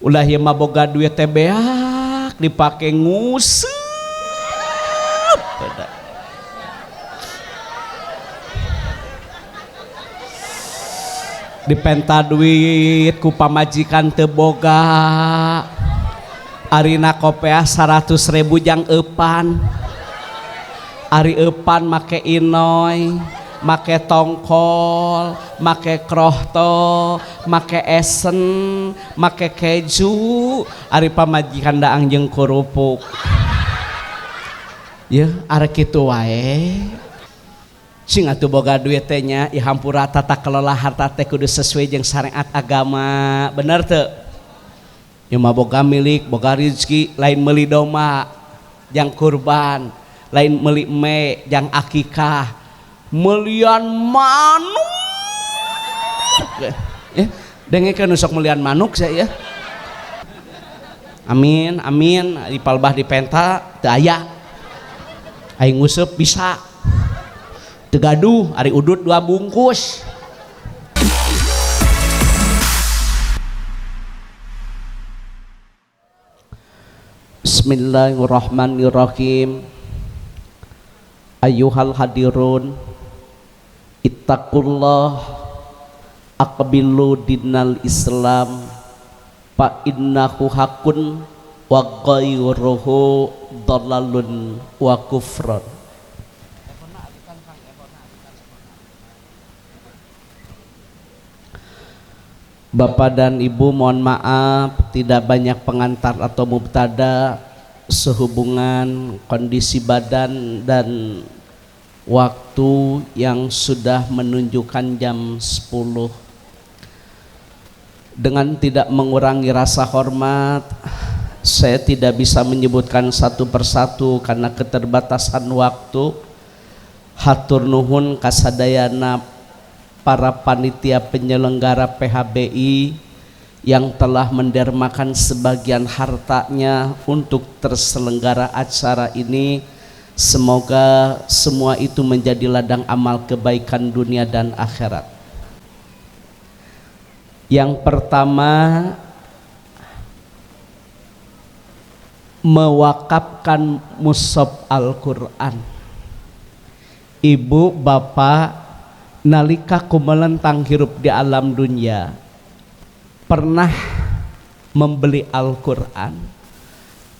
Ulah ieu mah boga duit teh beak dipake nguseup. Dipenta duit ku pamajikan teu boga. Arina kopeah 100.000 jang eupan. Ari eupan make inoy, make tongkol, make krohto, make esen, make keju, ari pamajikan daang jeung kerupuk. Yeuh, ari kitu wae. Sing atuh boga duit teh nya, ieu hampura tata kelola harta teh kudu sesuai jeung syariat agama. Bener teu? Ieu mah boga milik, boga rezeki, lain meuli domba jang kurban, lain meuli me jang akikah, melian manuk. Ya, dengekeun sok melian manuk saya ya. Amin, amin, di palbah di penta teu aya. Aing nguseup bisa. Teu gaduh, ari udut 2 bungkus. Bismillahirrahmanirrahim. Ayyuhal hadirun, ittaqullah, aqbilu dinal Islam, fa innahu hakun wa ghairuhu dalalun wa kufrun. Bapak dan Ibu mohon maaf tidak banyak pengantar atau mubtada sehubungan kondisi badan dan waktu yang sudah menunjukkan jam 10. Dengan tidak mengurangi rasa hormat, saya tidak bisa menyebutkan satu persatu karena keterbatasan waktu. Hatur nuhun kasadayana para panitia penyelenggara PHBI yang telah mendermakan sebagian hartanya untuk terselenggara acara ini. Semoga semua itu menjadi ladang amal kebaikan dunia dan akhirat. Yang pertama, mewakafkan mushaf Al-Quran. Ibu, bapak, nalika kumelentang hirup di alam dunia, pernah membeli Al-Quran,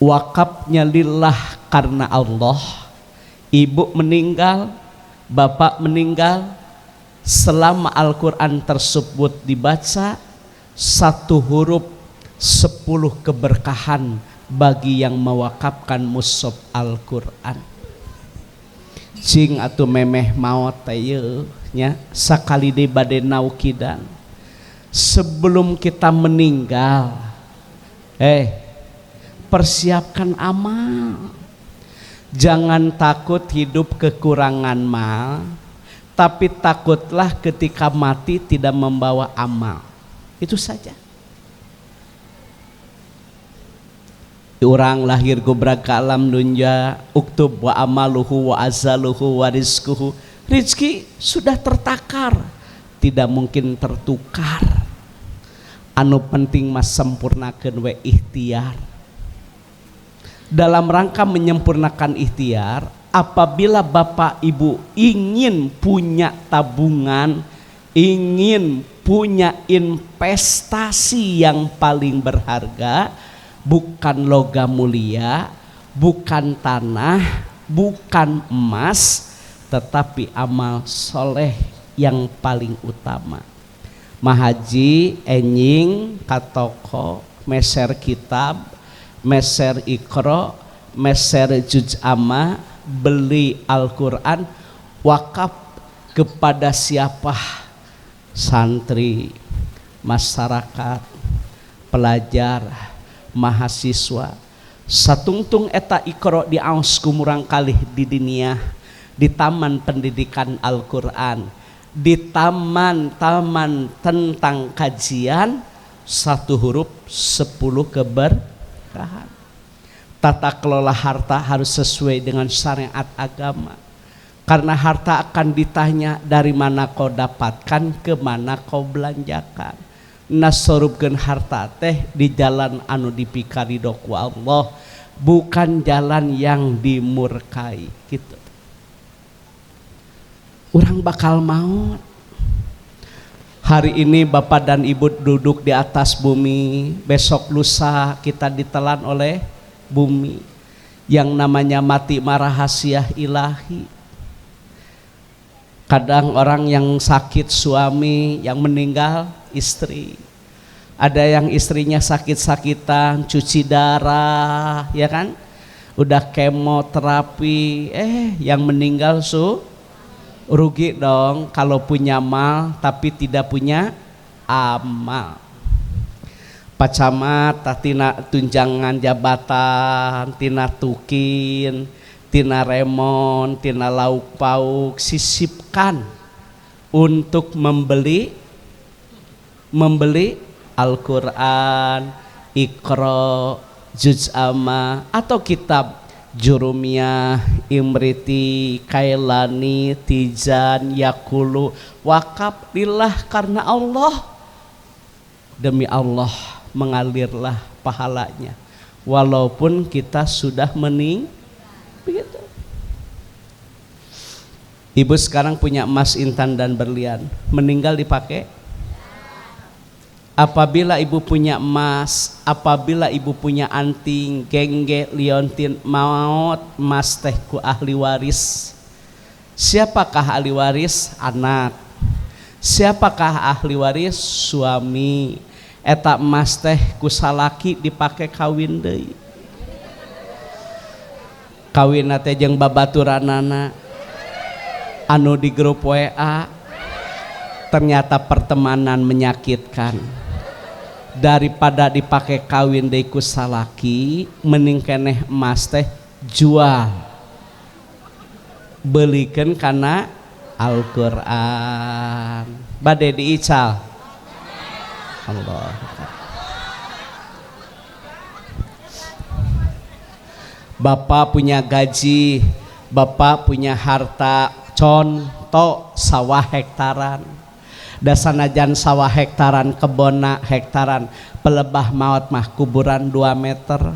wakafnya lillah karena Allah. Ibu meninggal, bapak meninggal, selama Al-Quran tersebut dibaca, 1 huruf 10 keberkahan bagi yang mewakafkan mushaf Al-Quran. Cing atuh memeh maot teh yeuh nya, sakali deui bade naukidan. Sebelum kita meninggal, persiapkan amal. Jangan takut hidup kekurangan mal, tapi takutlah ketika mati tidak membawa amal. Itu saja. Orang lahir gobrak ke alam dunia, uktub wa amaluhu wa azaluhu wa rizkuhu. Rizki sudah tertakar, tidak mungkin tertukar. Anu penting mas sempurnakeun we ikhtiar. Dalam rangka menyempurnakan ikhtiar, apabila bapak ibu ingin punya tabungan, ingin punya investasi yang paling berharga, bukan logam mulia, bukan tanah, bukan emas, tetapi amal soleh yang paling utama. Mahaji enjing katoko meser kitab, meser ikro, meser juz amma, beli Al-Quran, wakaf kepada siapa? Santri, masyarakat, pelajar, mahasiswa. Satungtung eta ikro diaos ku murang kalih di dunia, di taman pendidikan Al-Quran, di taman-taman tentang kajian, 1 huruf 10 keberkahan. Tata kelola harta harus sesuai dengan syariat agama. Karena harta akan ditanya dari mana kau dapatkan, ke mana kau belanjakan. Nasorubkeun harta teh di jalan anu dipikarido ku Allah, bukan jalan yang dimurkai gitu. Urang bakal maut. Hari ini bapak dan ibu duduk di atas bumi, besok lusa kita ditelan oleh bumi. Yang namanya mati mah rahasia ilahi. Kadang orang yang sakit suami, yang meninggal istri. Ada yang istrinya sakit-sakitan, cuci darah, ya kan? Udah kemoterapi, yang meninggal rugi dong kalau punya mal tapi tidak punya amal. Pak Camat tina tunjangan jabatan, tina tukin, tina remon, tina lauk pauk, sisipkan untuk membeli Al-Quran, Iqra, Juz Amma, atau kitab Jurumiyah, Imriti, Kailani, Tijan, Yakulu. Wakaf lillah karena Allah. Demi Allah mengalirlah pahalanya walaupun kita sudah begitu. Ibu sekarang punya emas intan dan berlian, meninggal dipakai? Apabila ibu punya emas, apabila ibu punya anting, gengge, liontin, maut, emas teh ku ahli waris. Siapakah ahli waris? Anak. Siapakah ahli waris? Suami. Eta emas teh ku salaki dipake kawin deui. Kawin teh jeung babaturanana anu di grup WA. Ternyata pertemanan menyakitkan. Daripada dipakai kawin deui ku salaki, mending keneh emas teh jual, belikeun kana Al-Qur'an. Bade diical. Allah. Bapak punya gaji, bapak punya harta, contoh sawah hektaran. Dasanajan sawah hektaran, kebona hektaran, pelebah maut mah kuburan 2 meter.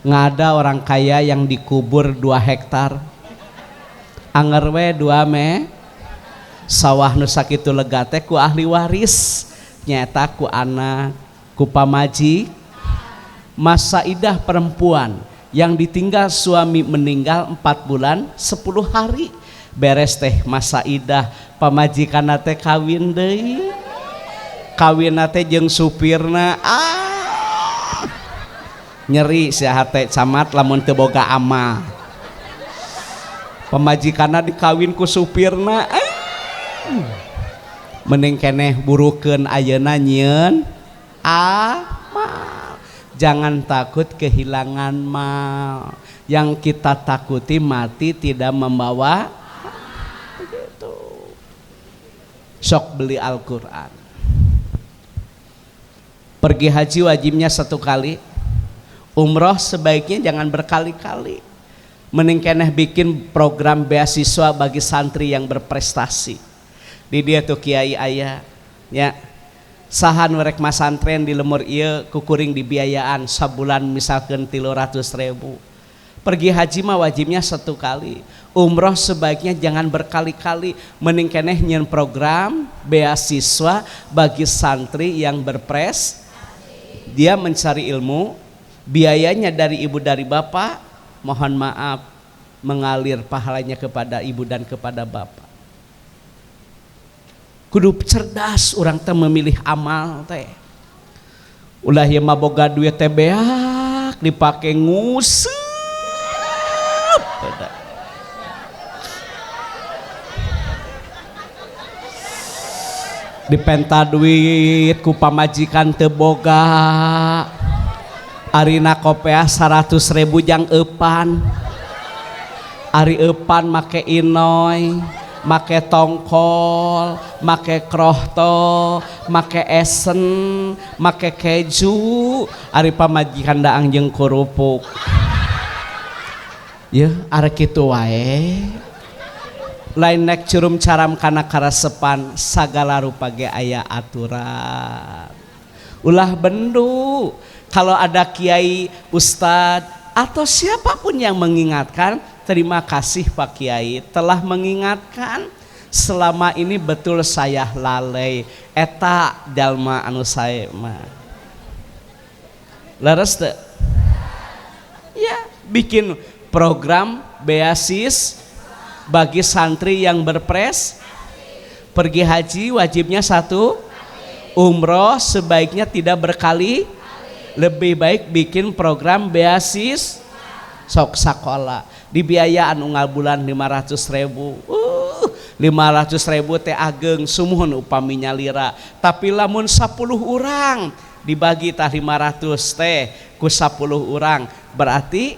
Nggak ada orang kaya yang dikubur 2 hektar. Anger we 2 me. Sawah nu sakitu lega teh ku ahli waris, nyata ku anak, ku pamaji. Masa idah perempuan yang ditinggal suami meninggal 4 bulan 10 hari. Beres teh masa idah, pamajikanna teh kawin deui. Kawinna teh jeung supirna. Ah. Nyeri sia hate camat lamun teu boga amal. Pamajikanna dikawin ku supirna. Ah. Mending keneh burukeun ayeuna nyieun amal. Jangan takut kehilangan mal. Yang kita takuti mati tidak membawa. Begitu. Sok beli Al-Quran. Pergi haji wajibnya 1 kali. Umroh sebaiknya jangan berkali-kali. Mending keneh bikin program beasiswa bagi santri yang berprestasi. Di dia tuh kiai aya ya. Saha nu rek masantren di lemur ieu kukuring dibiayaan sabulan misalkan 300.000. Pergi haji mah wajibnya 1 kali. Umroh sebaiknya jangan berkali-kali. Mending keneh nyieun program beasiswa bagi santri yang berpres. Dia mencari ilmu, biayanya dari ibu dari bapak, mohon maaf mengalir pahalanya kepada ibu dan kepada bapak. Kudu cerdas urang teh memilih amal teh. Ulah ieu mah boga duit teh beak dipake nguseup. Dipenta duit ku pamajikan teu boga. Arina kopea 100.000 jang eupan. Ari eupan make inoy, make tongkol, make krohto, make esen, make keju. Ari pamajikan daang jeung kerupuk. Yeuh, ari kitu wae. Lain nek curum caram kana karasepan, sagala rupa ge aya aturan. Ulah bendu kalau ada kiai, ustad atau siapapun yang mengingatkan, terima kasih Pak Kiai telah mengingatkan, selama ini betul saya lalai. Eta jalma anu sae mah. Leres teu? Ya, bikin program beasiswa bagi santri yang berpres pergi haji wajibnya satu, umroh sebaiknya tidak berkali, lebih baik bikin program beasiswa sok sekolah dibiayaan unggal bulan 500 ribu. 500 ribu teh ageng sumuhun upami nyalira, tapi lamun 10 orang dibagi tah 500 teh ku 10 orang berarti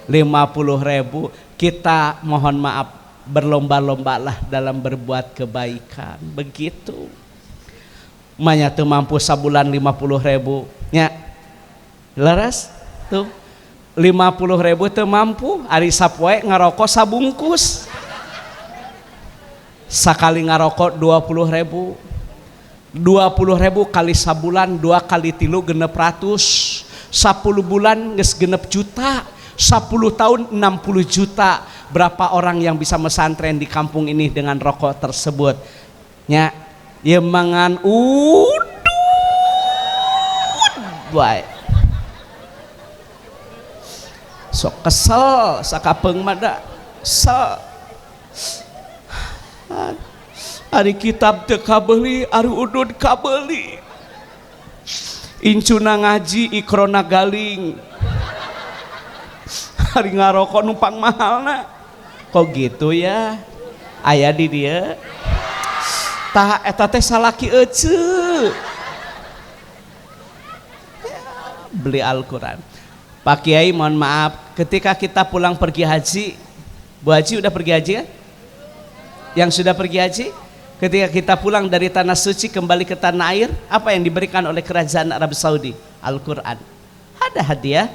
50 ribu. Kita mohon maaf, berlomba-lomba lah dalam berbuat kebaikan begitu. Manya tuh mampu sabulan 50 ribu nya, leres tuh 50 ribu tuh mampu. Ari sapoe ngarokok sabungkus, sakali ngarokok 20 ribu, 20 ribu kali sabulan dua kali tilu 600, 10 bulan geus 6 juta, 10 tahun 60 juta. Berapa orang yang bisa mesantren di kampung ini dengan rokok tersebut nya? Ya mangan udud wae, sok kesel sakapeung mah da kesel. Ari kitab teu kabeuli, ari udud kabeuli. Incuna ngaji ikrona galing, ari ngarokok numpang mahalna. Kok gitu ya? Aya di dieu tah, eta teh salaki ece. Ya, beli Al-Quran. Pak Kiai, mohon maaf, ketika kita pulang pergi haji, Bu Haji udah pergi haji kan? Yang sudah pergi haji, ketika kita pulang dari tanah suci kembali ke tanah air, apa yang diberikan oleh kerajaan Arab Saudi? Al-Quran. Ada hadiah,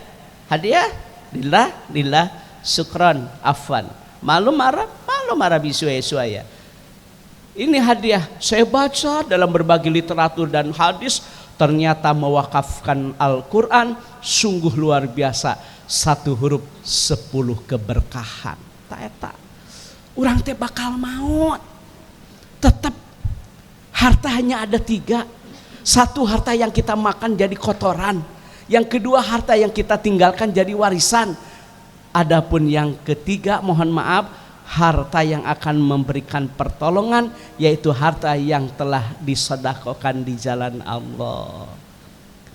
hadiah, lillah, lillah, syukron, afwan. Malum Arab, malum Arab suaya. Ini hadiah, saya baca dalam berbagai literatur dan hadis, ternyata mewakafkan Al-Quran sungguh luar biasa. Satu huruf 10 keberkahan. Tah eta. Urang teh bakal maut. Tetap harta hanya ada tiga. Satu, harta yang kita makan jadi kotoran. Yang kedua, harta yang kita tinggalkan jadi warisan. Adapun yang ketiga, mohon maaf, harta yang akan memberikan pertolongan, yaitu harta yang telah disedekahkan di jalan Allah.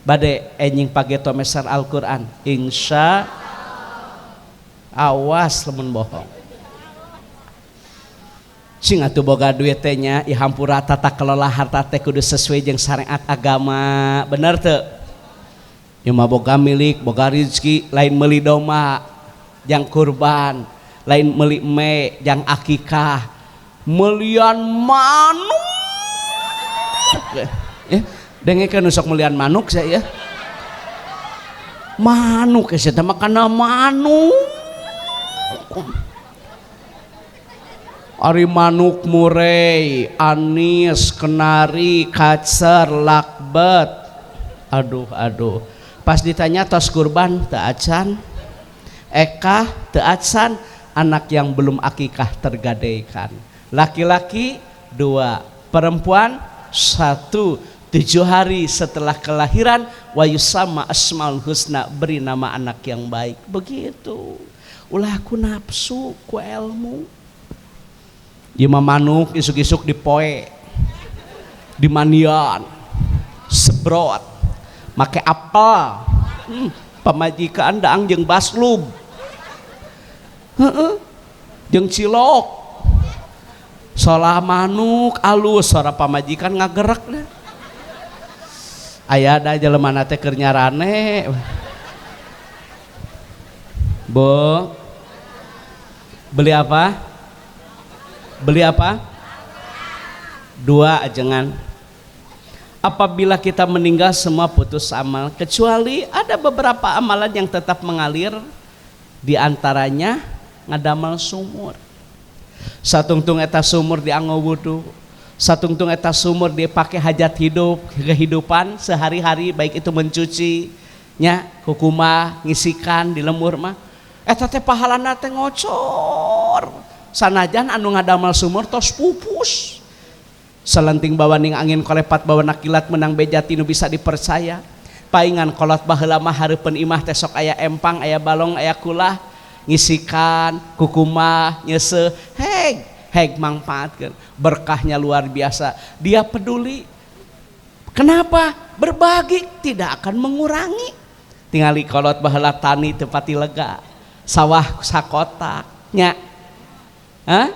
Bade enjing pageto meser Al-Qur'an. Insya, awas lamun bohong. Sing atuh boga duit teh nya, hampura, tata kelola harta teh kudu sesuai jeung syariat agama. Bener teu? Ieu mah boga milik, boga rezeki, lain meuli domba jang kurban, lain meuli me jang akikah, melian manuk. Ya, dengekeun, sok melian manuk saya. Manuk ya, saya mah kana manuk. Ari manuk murai, anis, kenari, kacer, lakbet. Aduh, aduh. Pas ditanya tos kurban teu acan, eka teu acan, anak yang belum akikah tergadaikan. Laki-laki dua, perempuan satu. 7 hari setelah kelahiran wayusama asmaul husna, beri nama anak yang baik. Begitu. Ulah ku nafsu, ku ilmu. Ieu mah manuk isuk-isuk dipoe, dimandian, sebrot, make apel, pamajikan daang jeung baslub, heeh, jeung cilok. Solah manuk alus, suara pamajikan ngagerak dah. Aya da jelema teh keur nyarane. Bu, beli apa? Beli apa? Dua ajengan. Apabila kita meninggal, semua putus amal kecuali ada beberapa amalan yang tetap mengalir, di antaranya ngadamal sumur. Satungtung eta sumur dianggo wudu, satungtung eta sumur dipakai hajat hidup, kehidupan sehari-hari, baik itu mencuci nya, kukumah, ngisikan di lembur mah. Eta teh pahalana teh ngocor. Sanajan anu ngadamel sumur tos pupus. Salenting bawaning angin kolepat bawana kilat menang beja ti nu bisa dipercaya. Paingan kolot baheula mah hareupeun imah teh sok aya empang, aya balong, aya kulah, ngisikan, kukumah, nyeuseuh, heg, heg mangfaatkeun. Berkahnya luar biasa. Dia peduli. Kenapa? Berbagi tidak akan mengurangi. Tingali kolot baheula tani teu pati lega. Sawah sakotak nya. Hah?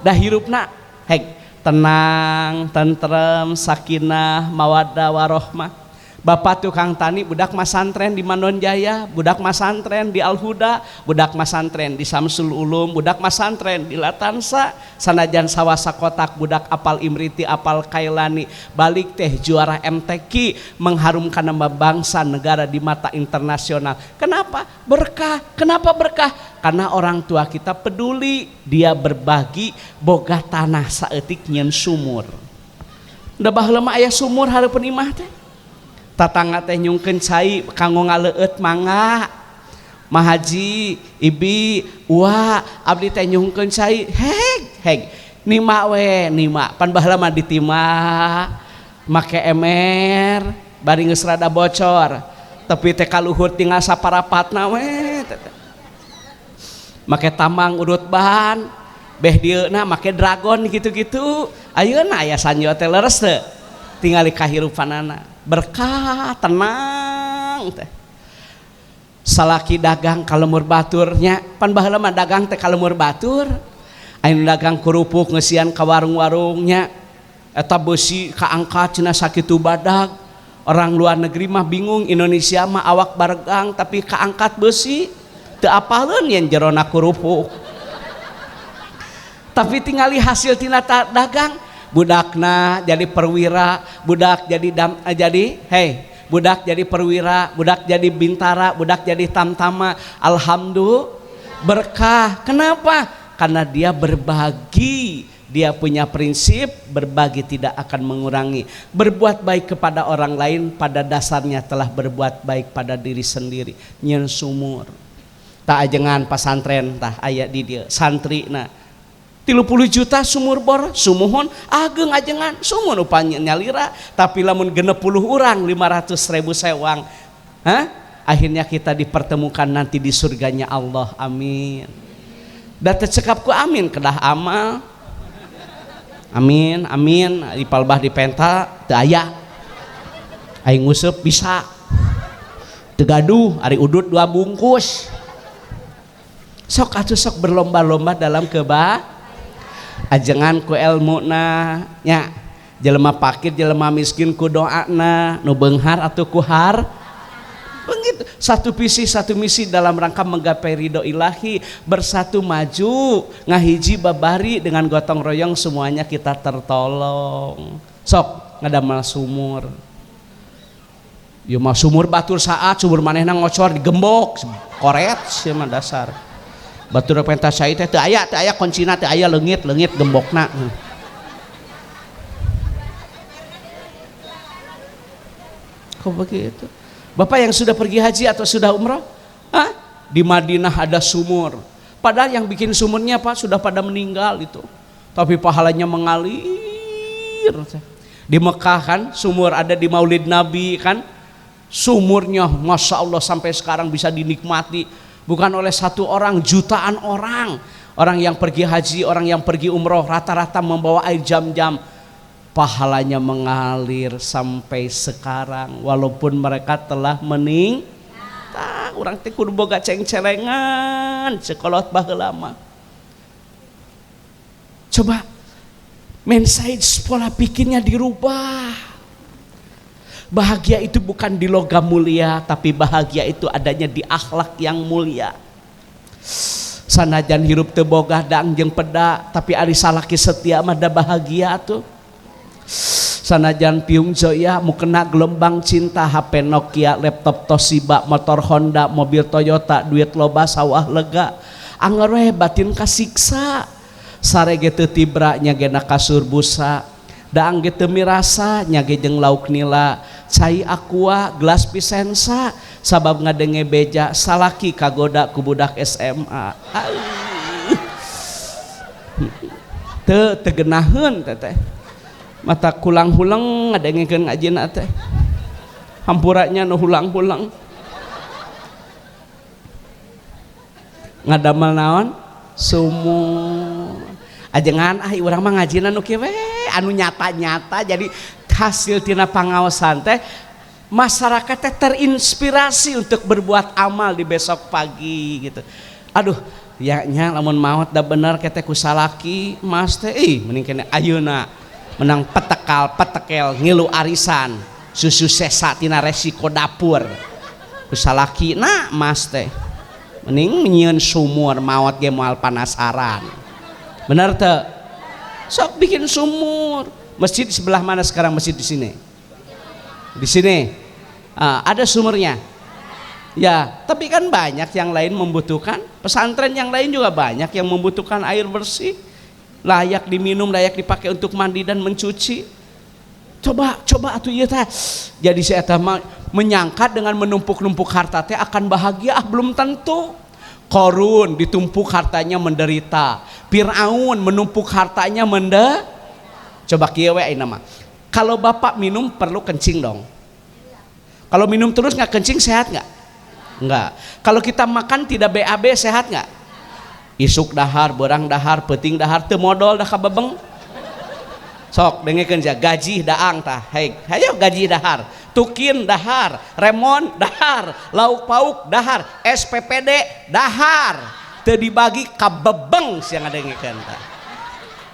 Dah hirupna heg tenang, tentrem, sakinah, mawaddah warohmah. Bapak tukang tani, budak masantren di Mandon Jaya, budak masantren di Al-Huda, budak masantren di Samsul Ulum, budak masantren di Latansa, sanajan sawah sakotak, budak apal Imriti, apal Kailani, balik teh juara MTQ, mengharumkan nama bangsa negara di mata internasional. Kenapa? Berkah. Kenapa berkah? Karena orang tua kita peduli, dia berbagi boga tanah saeutik nyeun sumur. Da baheula mah aya sumur hareupeun imah teh. Tatangga teh nyungkeun cai kanggo ngaleueut mangga. Mahaji, ibi, ua, abdi teh nyungkeun cai, heg, heg. Nima we, nima. Pan baheula mah ditima make emer, bari geus rada bocor. Tapi teh kaluhur tinggal saparapatna we. Make tambang urut ban, beh dieuna make dragon gitu-gitu. Ayeuna aya sanyo teh leres teu? Tingali kahirupanana. Berkah, tenang teh. Salaki dagang ka lemur baturnya, pan baheula mah dagang teh ka lemur batur. Anu dagang kerupuk ngeusian ka warung-warungnya, eta beusi kaangkat cenah sakitu badag. Orang luar negeri mah bingung, Indonesia mah awak baregang tapi kaangkat beusi. Teu apaleun yen jerona kerupuk. Tapi tingali hasil tina dagang, budakna jadi perwira, budak jadi dam, jadi hei, budak jadi perwira, budak jadi bintara, budak jadi tamtama. Alhamdulillah berkah. Kenapa? Karena dia berbagi. Dia punya prinsip berbagi tidak akan mengurangi. Berbuat baik kepada orang lain pada dasarnya telah berbuat baik pada diri sendiri. Nyeun sumur. Tak ajengan pasantren tah aya di dieu santri na. 30 juta sumur bor sumuhun ageng ajengan sumur upanya nyalira tapi lamun 60 urang 500.000 sewang. Hah? Akhirnya kita dipertemukan nanti di surganya Allah. Amin. Da teu cekap ku amin kedah amal. Amin, amin, di palbah di penta teu aya. Aing nguseup bisa. Teu gaduh ari udut 2 bungkus. Sok atuh sok berlomba-lomba dalam keba ajengan ku elmuna nya. Jelema pakir jelema miskin ku doana, nu beunghar atuh ku har. Begitu, satu visi satu misi dalam rangka menggapai ridho ilahi, bersatu maju ngahiji babari dengan gotong royong semuanya kita tertolong. Sok ngadamel sumur. Ieu mah sumur batur saat sumur manehna ngocor digembok koret sia mah dasar. Batur penta cai teh teu aya kuncina teu aya leungit gembokna. Kok begitu? Bapak yang sudah pergi haji atau sudah umroh? Hah? Di Madinah ada sumur. Padahal yang bikin sumurnya Pak sudah pada meninggal itu. Tapi pahalanya mengalir. Di Mekah kan sumur ada di Maulid Nabi kan. Sumurnya Masya Allah sampai sekarang bisa dinikmati. Bukan oleh satu orang, jutaan orang. Orang yang pergi haji, orang yang pergi umroh rata-rata membawa air jam-jam. Pahalanya mengalir sampai sekarang walaupun mereka telah meninggal. Urang teh kudu boga ceng-celengan sekolot baheula mah. Coba mindset pola pikirnya dirubah. Bahagia itu bukan di logam mulia, tapi bahagia itu adanya di akhlak yang mulia. Sanajan hirup teu boga dang jeung peda, tapi ari salaki setia mah da bahagia tuh. Sanajan piung joya mukena gelombang cinta, HP Nokia, laptop Toshiba, motor Honda, mobil Toyota, duit loba, sawah lega. Anger we batin kasiksa. Sare ge teu tibra nya ge na kasur busa. Daang ge teu mirasa nya ge jeung lauk nila. Cai aqua gelas pisensa sabab ngadenge beja salaki kagoda ku budak SMA. Teu tegenaheun teteh. Mata kulang-hulang ngadengekeun ngajina teh. Hampuranya nu hulang-hulang. Ngadamel naon? Sumur. Ajengan ah urang mah ngajina nu kieu we anu nyata-nyata jadi hasil tina pangaosan teh masyarakat teh terinspirasi untuk berbuat amal di besok pagi gitu. Aduh, ya nya lamun maot da bener kete ku salaki mas teh ih mending kene ayeuna menang petekal petekel ngilu arisan susu sesa tina resiko dapur ku salaki na mas teh mending nyieun sumur maot ge moal panasaran. Bener teu? Sok bikin sumur. Masjid sebelah mana sekarang masjid di sini? Di sini. Ada sumurnya. Ya, tapi kan banyak yang lain membutuhkan. Pesantren yang lain juga banyak yang membutuhkan air bersih, layak diminum, layak dipakai untuk mandi dan mencuci. Coba, coba atuh ieu teh. Jadi si eta mah menyangka dengan menumpuk-numpuk harta teh akan bahagia, ah belum tentu. Korun ditumpuk hartanya menderita. Fir'aun menumpuk hartanya menderita. Coba kieu we ayeuna mah. Kalau bapak minum perlu kencing dong. Kalau minum terus nggak kencing sehat nggak? Nggak. Kalau kita makan tidak BAB sehat nggak? Isuk dahar, berang dahar, peuting dahar, teu modol dah kabebeng. Sok dengekeun sia gaji daang tah. Hei, hayo gaji dahar, tukin dahar, remon dahar, lauk pauk dahar, SPPD dahar. Teu dibagi kabebeng sia ngadengekeun tah.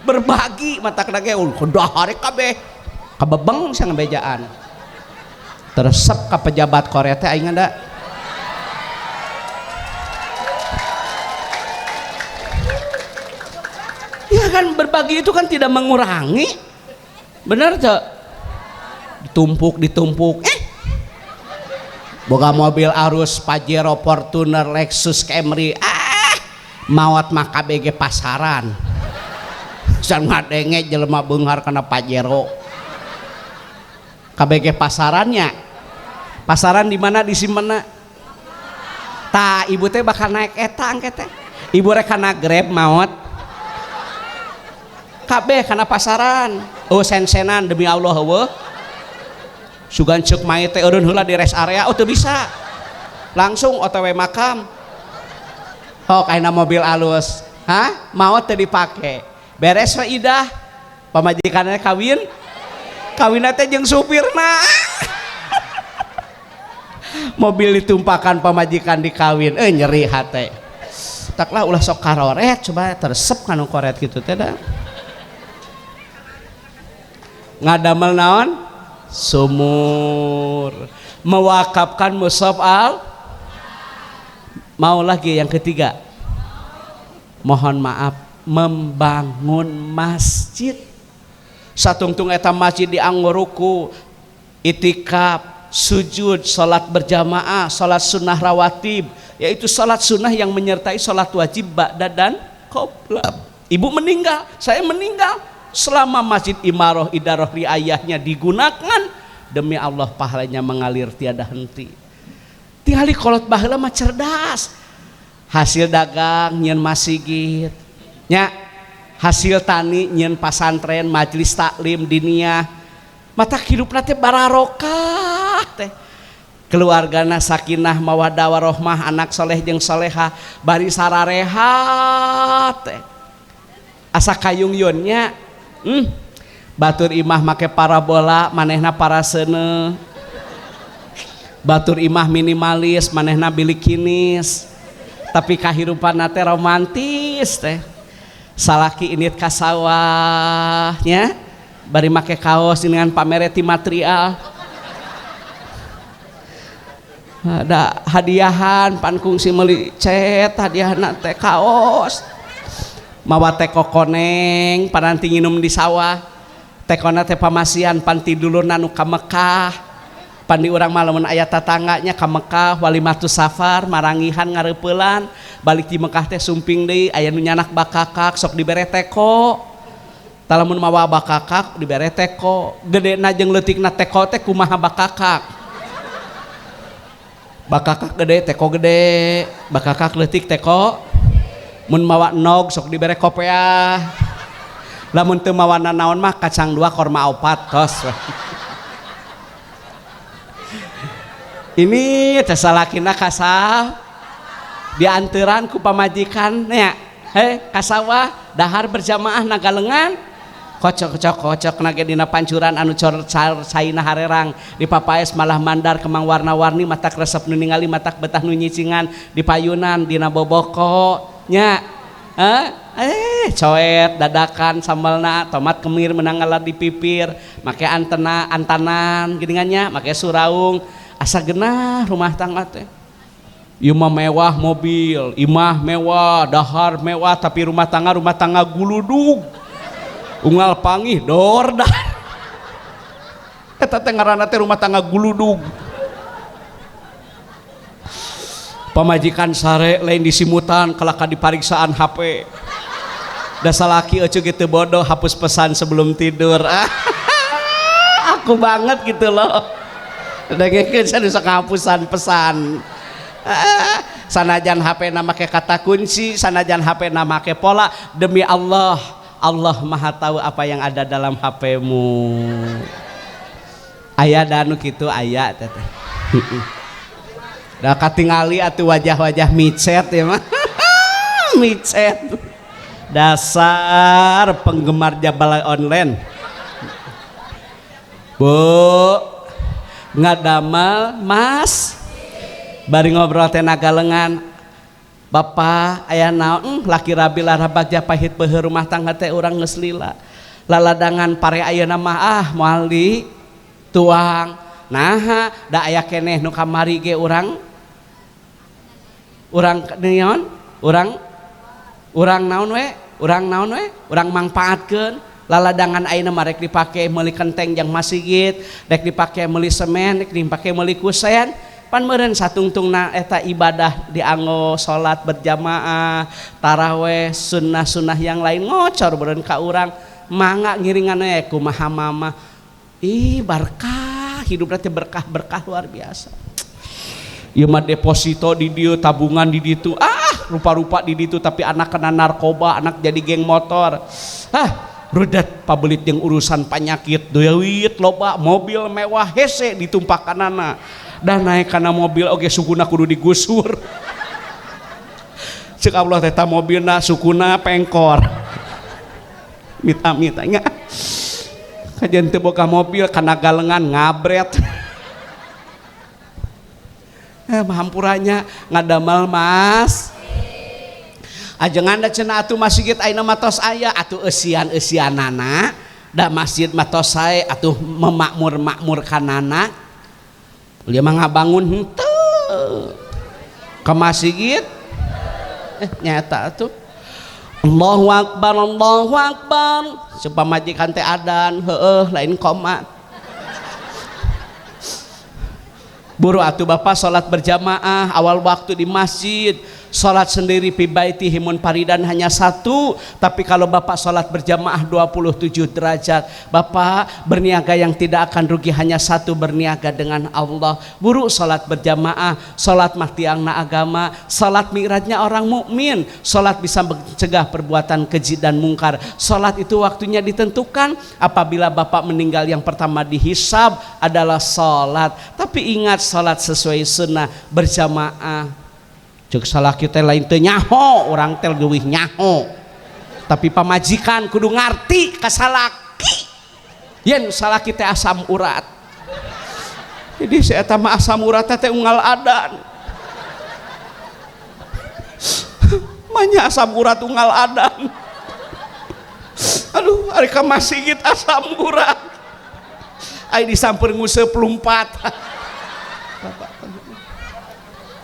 Berbagi mata kena ge dahar kabeh. Kabebeng sia ngabejaan. Teresep ka pejabat Korea teh aing da. Ya kan berbagi itu kan tidak mengurangi. Benar tuh? Ditumpuk, ditumpuk. Boga mobil arus Pajero, Fortuner, Lexus, Camry. Ah, mawat mah KBG pasaran. San ngadenge jelema beunghar kana Pajero. KBG pasarannya. Pasaran di mana disimpenna? Tah, ibu teh bakal naik eta angke teh. Ibu rek kana Grab maot. Kabeh kana pasaran. Oh sen-senan demi Allah heueuh. Sugan ceuk mayit teh eureun heula di rest area, oh teu bisa. Langsung OTW makam. Oh kaina mobil alus. Hah? Maot teu dipake. Beres we idah. Pamajikanna kawin. Kawinna teh jeung supirna. Mobil ditumpakan pamajikan dikawin, nyeri hate. Taklah ulah sok karoret, coba teresep kanu koret gitu teh da. Ngadamel naon? Sumur. Mewakafkan mushaf al. Mau lagi yang ketiga. Mohon maaf, membangun masjid. Satungtung eta masjid di anggoruku, itikaf, sujud, salat berjamaah, salat sunnah rawatib, yaitu salat sunnah yang menyertai salat wajib ba'da dan qobla. Ibu meninggal, saya meninggal. Selama masjid imaroh idaroh riayahnya digunakan, demi Allah pahalanya mengalir tiada henti. Tingali kolot baheula mah cerdas. Hasil dagang nyieun masjid, nya hasil tani nyieun pasantren, majelis taklim diniyah. Mata hidupna teh bararokah teh. Keluargana sakinah mawaddah warohmah, anak soleh jeung soleha, bari sararehat teh. Asa kayung-yunnya. Batur imah make parabola, manehna paraseuneuh. Batur imah minimalis, manehna bilikinis. Tapi kahirupanna teh romantis teh. Salaki init ka sawah nya, bari make kaos dengan pamereti material. Ada hadiahan pan kungsi meuli cet hadiahna teh kaos. Mawa teko koneng paranti nginum di sawah. Tekona teh pamasihan pan tidulurna nu ka Mekah. Pandi urang mah lamun aya tatangganya ka Mekah walimatu safar marangihan ngareupeulan balik di Mekah teh sumping deui aya nu nyanak bakakak sok dibere teko. Tah lamun mawa bakakak dibere teko, gedena jeung leutikna teko teh kumaha bakakak. Bakakak gede teko gede, bakakak leutik teko. Mun mawa nog sok dibere kopeah. Lamun teu mawa nanaon mah kacang 2 korma 4 tos. Ini teh salakina kasah dianteran ku pamajikan nya. Heh kasawah dahar berjamaah nagalengan kocok-kocok nage dina pancuran anu cor caina harerang di papaes malah mandar kemang warna-warni matak resep nu ningali matak betah nu nyicingan di payunan dina boboko nya. Coet dadakan sambalna tomat kemir menang ngalar di pipir make antena antanan geuningannya make suraung asa genah rumah tangga teh. Ieu mah mewah mobil, imah mewah, dahar mewah, tapi rumah tangga guludug. Unggal pangih dor dah. Eta teh ngaranna teh rumah tangga guludug. Pamajikan sare lain disimutan kalaka dipariksaan HP. Da salaki euceu kitu bodoh hapus pesan sebelum tidur. Aku banget gitu loh. Dengekeun saya bisa ngapusan pesan. Sanajan HP na make kata kunci, sanajan HP na make pola, demi Allah, Allah Maha tahu apa yang ada dalam HP-mu. Aya danu kitu aya teteh. Da katingali atuh wajah-wajah micet ya mah. Micet. Dasar penggemar jabal online. Bu, ngadamal mas bari ngobrol teh nagalengan bapak aya naon laki rabi lara bagja pahit peuheuh rumah tangga teh urang geus lila laladangan pare ayeuna mah ah moal di tuang naha da aya keneh nu kamari ge urang naon urang naon we urang mangpaatkeun laladangan ayeuna mah rek dipake meuli kenteng jang masjid rek dipake meuli semen rek dipake meuli kusen pan meureun satungtungna eta ibadah dianggo salat berjamaah taraweh sunnah-sunnah yang lain ngocor meureun ka urang mangga ngiringan we kumaha mama ih berkah hidupna teh berkah-berkah luar biasa. Ieu mah deposito di dieu tabungan di ditu ah rupa-rupa di ditu tapi anak kena narkoba anak jadi geng motor ah rudet pabelit jeung urusan panyakit duit loba mobil mewah hese ditumpakanana dan naik kana mobil oge sukuna kudu digusur cek Allah teh ta mobilna sukuna pengkor mita-mita nya kajian teu boga mobil kana galengan ngabret mahampuranya ngadamal mas ajengan da cenah atuh masjid ayeuna mah tos aya atuh eusian-eusianana da masjid mah tos sae atuh memakmur-makmur kanana dia mah ngabangun henteu ka masjid nyata atuh Allahu akbar Allahu akbar supaya majikan teh adan heueuh lain qomat buru atuh bapak salat berjamaah awal waktu di masjid. Salat sendiri fi baitihi munfaridan hanya satu, tapi kalau bapak salat berjamaah 27 derajat. Bapak berniaga yang tidak akan rugi hanya satu, berniaga dengan Allah. Buru salat berjamaah, salat mah tiangna agama, salat mi'rajnya orang mukmin, salat bisa mencegah perbuatan keji dan mungkar. Salat itu waktunya ditentukan. Apabila bapak meninggal yang pertama dihisab adalah salat. Tapi ingat salat sesuai sunnah berjamaah. Cek salah kita lain teu nyaho, urang teh leuwih nyaho. Tapi pamajikan kudu ngarti ka salaki. Yen salaki teh asam urat. Jadi si eta mah asam urat teh unggal adan. Manya asam urat unggal adan. Aduh, ari ka masjid asam urat. Ai disamper nguseup lumpat.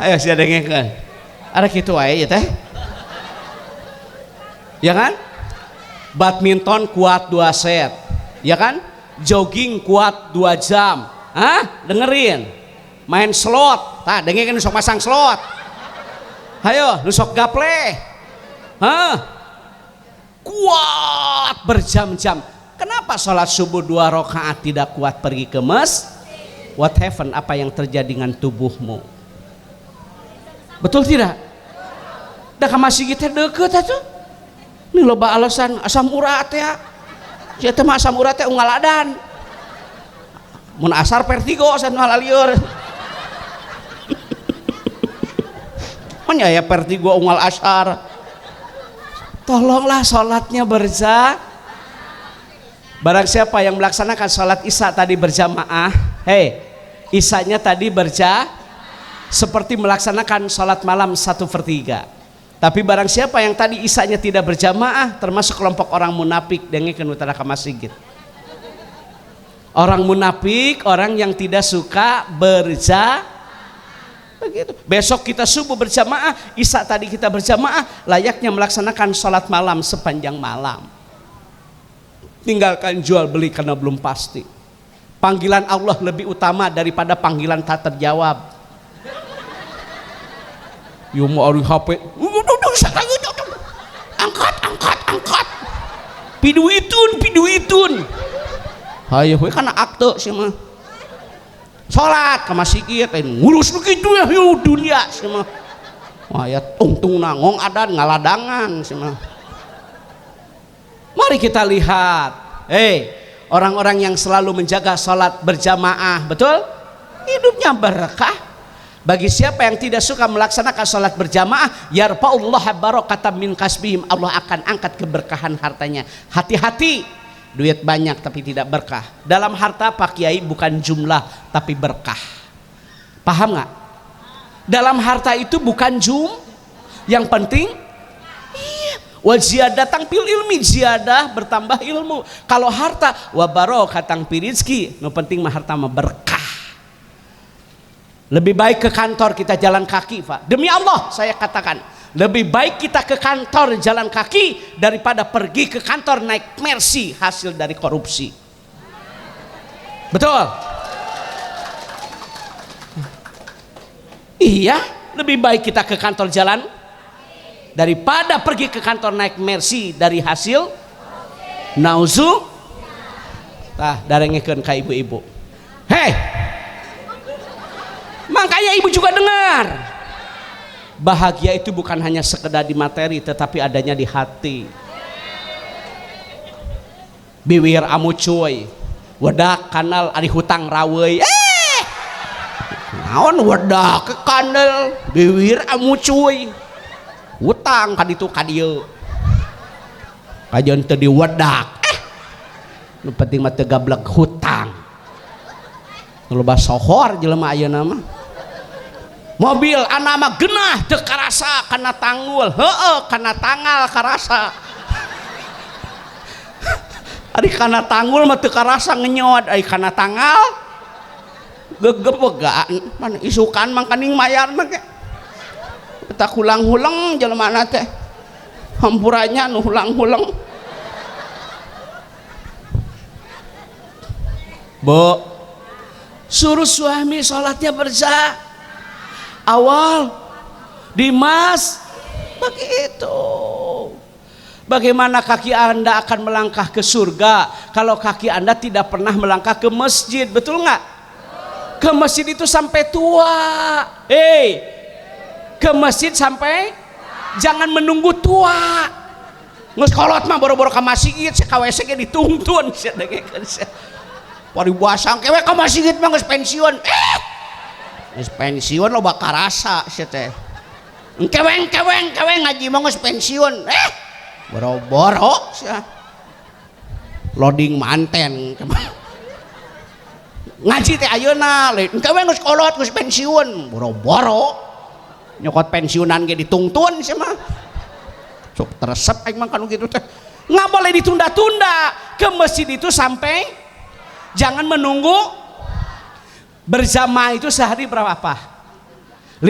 Ayo sia dengekeun. Ada gitu wae ya teh. Ya kan? Badminton kuat 2 set. Ya kan? Jogging kuat 2 jam. Hah? Dengerin. Main slot. Tah, dengerin nu sok masang slot. Hayo, nu sok gaple. Hah? Kuat berjam-jam. Kenapa sholat subuh 2 rakaat tidak kuat pergi ke masjid? What happened? Apa yang terjadi dengan tubuhmu? Betul tidak? Da ka masjid teh deukeut atuh. Ini loba alasan asam urat ya. Sia teh mah asam urat teh unggal adan. Mun asar vertigo san lieur. Mun aya vertigo unggal asar. Tolonglah sholatnya berjamaah. Barang siapa yang melaksanakan sholat isya tadi berjamaah, hei, isyanya tadi berjamaah seperti melaksanakan sholat malam 1/3. Tapi barang siapa yang tadi isyanya tidak berjamaah, termasuk kelompok orang munafik, dengekeun utara ka masjid. Orang munafik, orang yang tidak suka berjamaah. Begitu. Besok kita subuh berjamaah, isya tadi kita berjamaah, layaknya melaksanakan sholat malam sepanjang malam. Tinggalkan jual beli karena belum pasti. Panggilan Allah lebih utama daripada panggilan tak terjawab. Yo mau ari HP, angkat, angkat, angkat. Piduitun, piduitun. Hayo we kana akte sih mah. Salat ka masjid ngurus begitu ya dunia sih mah. Wah ya tungtung nangong adan ngaladangan sih mah. Mari kita lihat, hei, orang-orang yang selalu menjaga salat berjamaah, betul? Hidupnya berkah. Bagi siapa yang tidak suka melaksanakan salat berjamaah, yarfa'ullah barakatan min kasbihim, Allah akan angkat keberkahan hartanya. Hati-hati, duit banyak tapi tidak berkah. Dalam harta Pak Kiai bukan jumlah tapi berkah. Paham nggak? Dalam harta itu bukan yang penting wa ziyadatang fil ilmi, ziyadah bertambah ilmu. Kalau harta wa barokatang fi rizki, nu penting mah harta mah berkah. Lebih baik ke kantor kita jalan kaki, Pak. Demi Allah saya katakan, lebih baik kita ke kantor jalan kaki daripada pergi ke kantor naik Mercy hasil dari korupsi. Betul? Iya, lebih baik kita ke kantor jalan daripada pergi ke kantor naik Mercy dari hasil nauzu. Tah darengekeun ka ibu-ibu. Hei, makanya ibu juga dengar. Bahagia itu bukan hanya sekedar di materi, tetapi adanya di hati. Biwir amu cuy, wedak kanal ari hutang raweuy. Naon wedak ke kanal biwir amu cuy, hutang kaditu kadieu, kajian teu diwedak. Nu penting mah teu gablek hutang. Nu loba sohor jelema ayeuna mah. Mobil anak mah genah teu karasa kana tanggul, heueuh kana tanggal karasa. Ari kana tanggul mah teu karasa ngenyot, ari kana tanggal gegebegan, mana isukan mangkaning mayarna ge. Tak hulang-huleng jelema teh. Hampuranya nu hulang-huleng. Bu, suruh suami sholatnya berjamaah. Awal Dimas begitu. Bagaimana kaki Anda akan melangkah ke surga kalau kaki Anda tidak pernah melangkah ke masjid, betul nggak? Ke masjid itu sampai tua. Hei, ke masjid sampai jangan menunggu tua. Geus kolot mah boro-boro ka masjid, si KWC ge dituntun sia dengekeun sia. Paribasa kewe ka masjid mah geus pensiun. Geus pensiun loba karasa sia teh. Engkeweng keweng keweng ngaji mah geus pensiun. Boro-boro sia. Loading manten. Ngaji teh ayeuna, engkeweng geus kolot geus pensiun, boro-boro. Nyokot pensiunan ge ditungtun sia mah. Sok teresep aing mah kanu kitu teh. Nggak boleh ditunda-tunda. Ke masjid itu sampai jangan menunggu. Berjamaah itu sehari berapa? 5.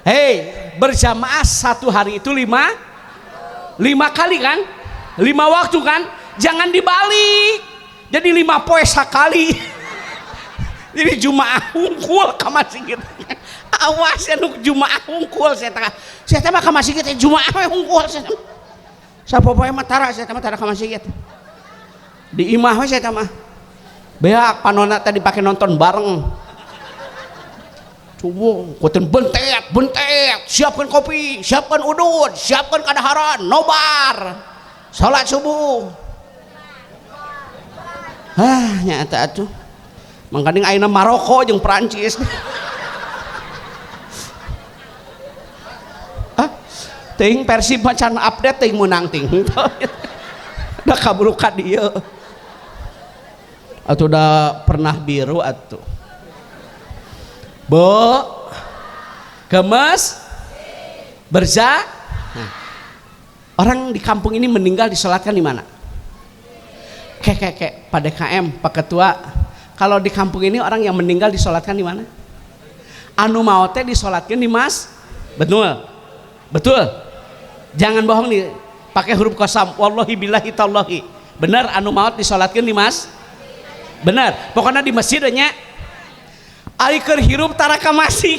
Hei, berjamaah satu hari itu 5 kali kan? 5 waktu kan? Jangan dibalik. Jadi 5 poe sakali. Jadi jumaah hungkul ka masjid. Awas ya nu jumaah hungkul saya teh. Saya teh mah ka masjid teh jumaah we hungkul saya. Sapopoe mah tara saya teh mah tara ka masjid. Di imah we saya teh mah. Beak panonna teh dipake nonton bareng. Coba kuatin bentet, bentet, siapkan kopi, siapkan udud, siapkan kadaharan, nobar. Salat subuh. Ah, nyata atuh. Mangkaning ayeuna Maroko jeung Perancis. Ah, teuing Persib mah can update teuing meunang ting. Da kaburu ka dieu. Atuh da pernah biru atuh. Bu, gemes, berza. Nah, orang di kampung ini meninggal disolatkan di mana? Kek kek kek, Pak DKM, Pak Ketua. Kalau di kampung ini orang yang meninggal disolatkan di mana? Anu maot teh disolatkan di mas? Betul, betul. Jangan bohong nih, pakai huruf kosam. Wallahi billahi tallahi. Benar, anu maot disolatkan di mas? Benar. Pokoknya di masjid nya. Ari keur hirup tara ka masjid.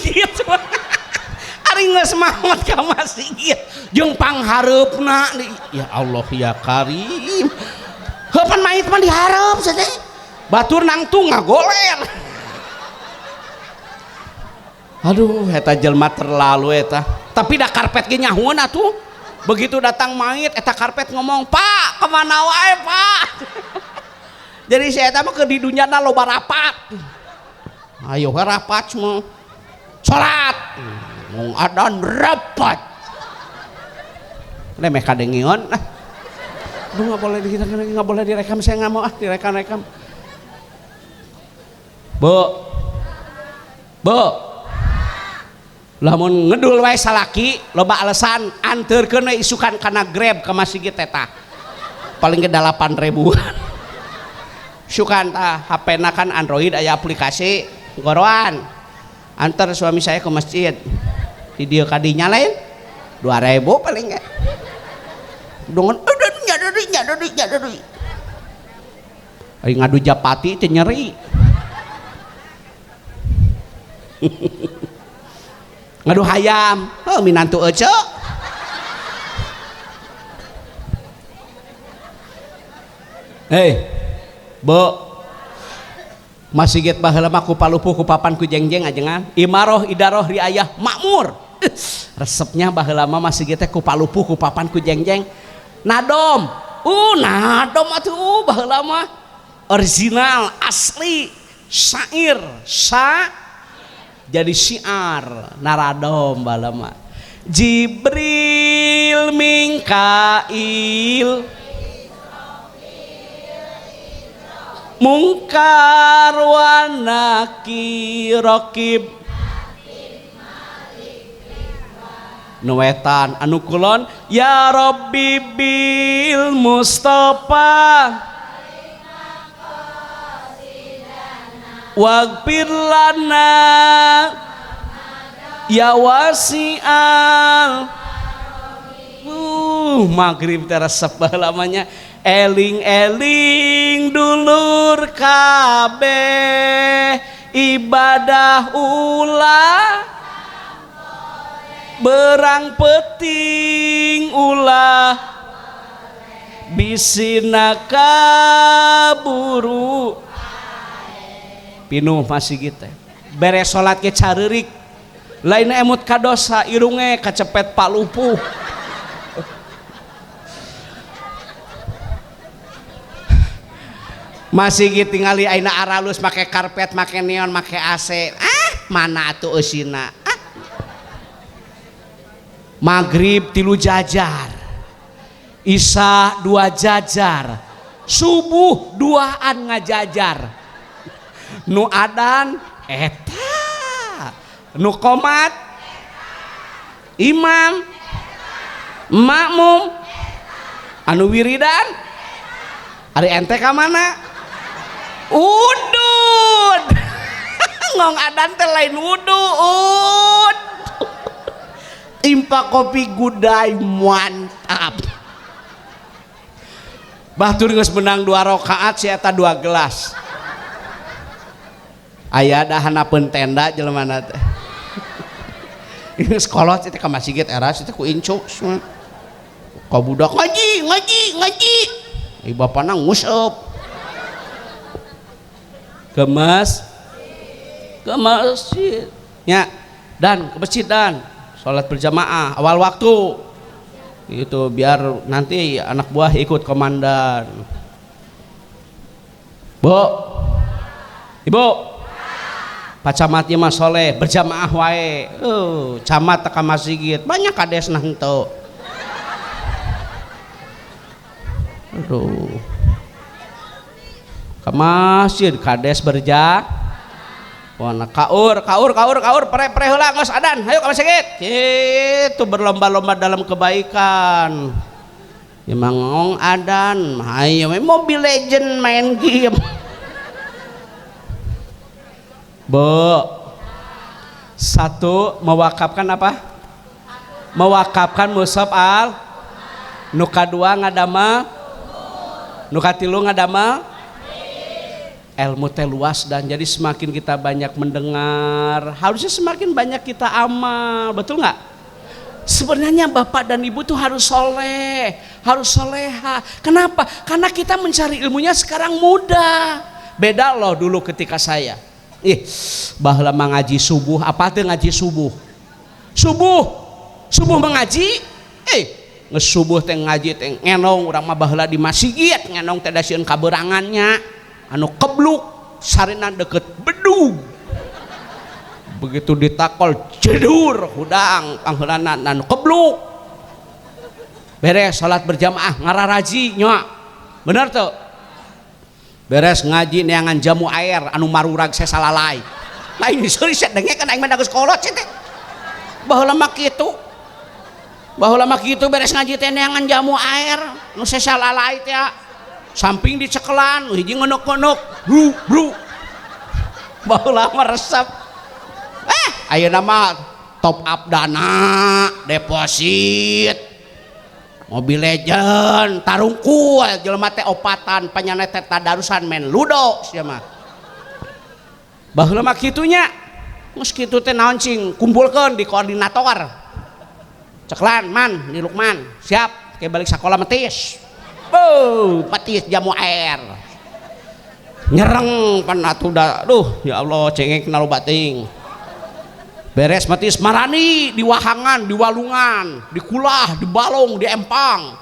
Ari geus maot ka masjid jeung panghareupna. Ya Allah ya Karim. Heupan mayit mah dihareup teh. Batur nangtung ngagoler. Aduh, eta jelema terlalu eta. Tapi da karpet ge nyahueun atuh. Begitu datang mayit eta karpet ngomong, "Pak, kemana wae, Pak?" Jadi si eta mah keur di dunyana loba rapat. Ayo rapat semua. Salat. Mung adan rapat. Lemeh kadengeun. Aduh, nggak boleh nggak boleh direkam, saya nggak mau ah direkam-rekam. Bu. Bu. Lamun ngedul wae salaki loba alasan anterkeun we isukan kana Grab ka masjid eta. Paling ge 8.000-an. Sukan tah HP-na kan Android aya aplikasi goroan. Antar suami saya ke masjid. Di dieu ka dinya lain 2.000 paling ge. Dongan nyadari. Ari ngadu japati teh nyeri. Ngadu hayam, heuh minantu ece. Hei, Bu. Masjid baheula mah ku palupuh ku papan ku jengjeng ajengan. Imaroh idaroh riayah makmur. Resepnya baheula mah masjid teh ku palupuh ku papan ku jengjeng. Nadom. Nadom atuh baheula mah original asli syair sa jadi syiar naradom baheula mah. Jibril Mikail Mungkar wa nakir raqib nuwetan anu kulon ya Rabbi bil Mustafa waghfir lana ya wasi'al. Maghrib teresep lamanya. Eling-eling dulur kabeh ibadah ulah berang peting ulah bisina kaburu pinuh masih gitu beres salat ke careurik lain emut kadosa irunge kacepet palupuh. Masih gitu tingali aina aralus make karpet make neon make AC, ah mana atuh eusina, ah. Maghrib 3 jajar, Isya 2 jajar, subuh 2an ngajajar, nu adan eta, nu qomat, imam, makmum, anu wiridan, ari ente ka mana? Udud. Ngong adan teh lain udud. Impak kopi gudai mantap. Batur geus menang 2 rakaat si eta 2 gelas. Aya da hanapeun tenda jelema teh. Sekolah teh ka masjid era teh ku incu. Ka budak ngaji, ngaji, ngaji. Ieu bapana nguseup. Ke masjid. Nya, dan ke masjid dan salat berjamaah awal waktu. Itu biar nanti anak buah ikut komandan. Bu, ibu, Pak Camat mah soleh berjamaah wae. Camat teka masjid banyak kades nah henteu. Aduh. Ke masjid kades berja. Wana kaur kaur kaur kaur pre pre heula geus adan, hayu ka masjid. Kitu berlomba-lomba dalam kebaikan. Ya mangong adan, hayu Mobile Legend main game. Bu, satu mewakafkan apa? Mewakafkan mushaf al. Nu kadua ngadamel, nu katilu ngadamel. Ilmu teh luas dan jadi semakin kita banyak mendengar, harusnya semakin banyak kita amal, betul nggak? Sebenarnya bapak dan ibu tuh harus soleh, harus soleha. Kenapa? Karena kita mencari ilmunya sekarang mudah. Beda loh dulu ketika saya. Ih, baheula mah ngaji subuh, apa teh ngaji subuh? Subuh, subuh mengaji, ngesubuh teh ngaji teh ngenong urang mah baheula di masjid, ngenong teh da sieun kaberangannya, anu kebluk sarina deket bedug. Begitu ditakol jedur hudang pangheulana anu kebluk. Beres salat berjamaah ngararaji nya. Bener tuh? Beres ngaji neangan jamu air anu marurag sesalalai. Lain seuri dengekeun aing mah da geus kolot sih teh. Baheula mah kitu. Baheula mah kitu beres ngaji teh neangan jamu air nu sesalalai teh. Samping dicekelan hiji ngenuk-ngenuk, bru bru. Baheula mah resep. Ayeuna mah top up dana, deposit. Mobile Legend, tarungkul jelema teh opatan panyana teh tadarusan main ludo sia mah. Baheula mah kitu nya. Geus kitu teh naon cing kumpulkeun di koordinator. Ceklan man di Lukman, siap ke balik sakola metis. Beuh, metis jamu air. Nyereng pan atuh da, duh ya Allah cengek na loba teuing. Beres metis marani di wahangan, di walungan, di kulah, di balong, di empang.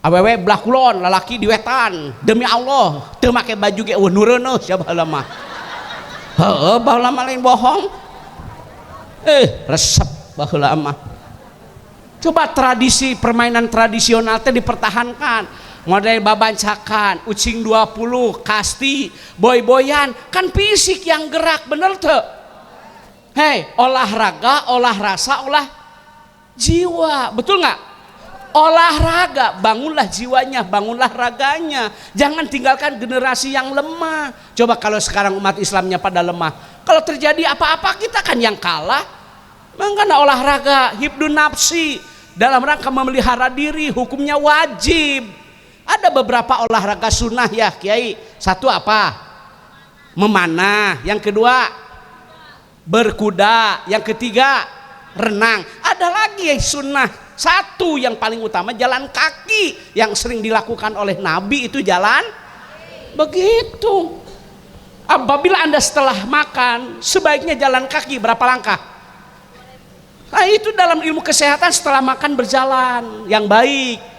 Awewe belah kulon, lalaki di wetan. Demi Allah, teu make baju ge eueuh nu reuneuh sia baheula mah. Heueuh baheula mah lain bohong. Resep baheula mah. Coba tradisi permainan tradisional teh dipertahankan. Model babancakan, ucing 20, kasti, boy-boyan, kan fisik yang gerak, bener teu? Hei, olahraga, olah rasa, olah jiwa, betul nggak? Olahraga, bangunlah jiwanya, bangunlah raganya. Jangan tinggalkan generasi yang lemah. Coba kalau sekarang umat Islamnya pada lemah, kalau terjadi apa-apa kita kan yang kalah. Makanya olahraga, hibdun nafsi, dalam rangka memelihara diri, hukumnya wajib. Ada beberapa olahraga sunnah ya Kiai. Satu apa? Memanah. Yang kedua berkuda, yang ketiga renang. Ada lagi yang sunnah satu yang paling utama jalan kaki, yang sering dilakukan oleh Nabi itu jalan begitu. Apabila Anda setelah makan sebaiknya jalan kaki berapa langkah? Nah, itu dalam ilmu kesehatan setelah makan berjalan yang baik.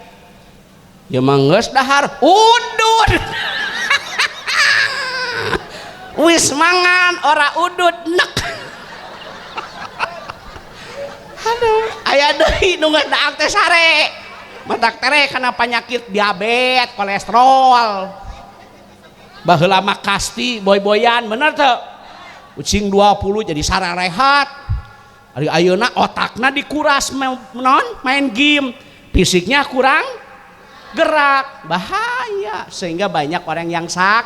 Ya manggeus dahar udud. Wis mangan ora udud nek. Aduh, aya deui nu geus daak teh sare. Matak tere kana penyakit diabetes, kolesterol. Baheula mah kasti boy-boyan, bener teu? Ucing 20 jadi sararehat. Ari ayeuna otakna dikuras non main game, fisiknya kurang gerak, bahaya sehingga banyak orang yang sak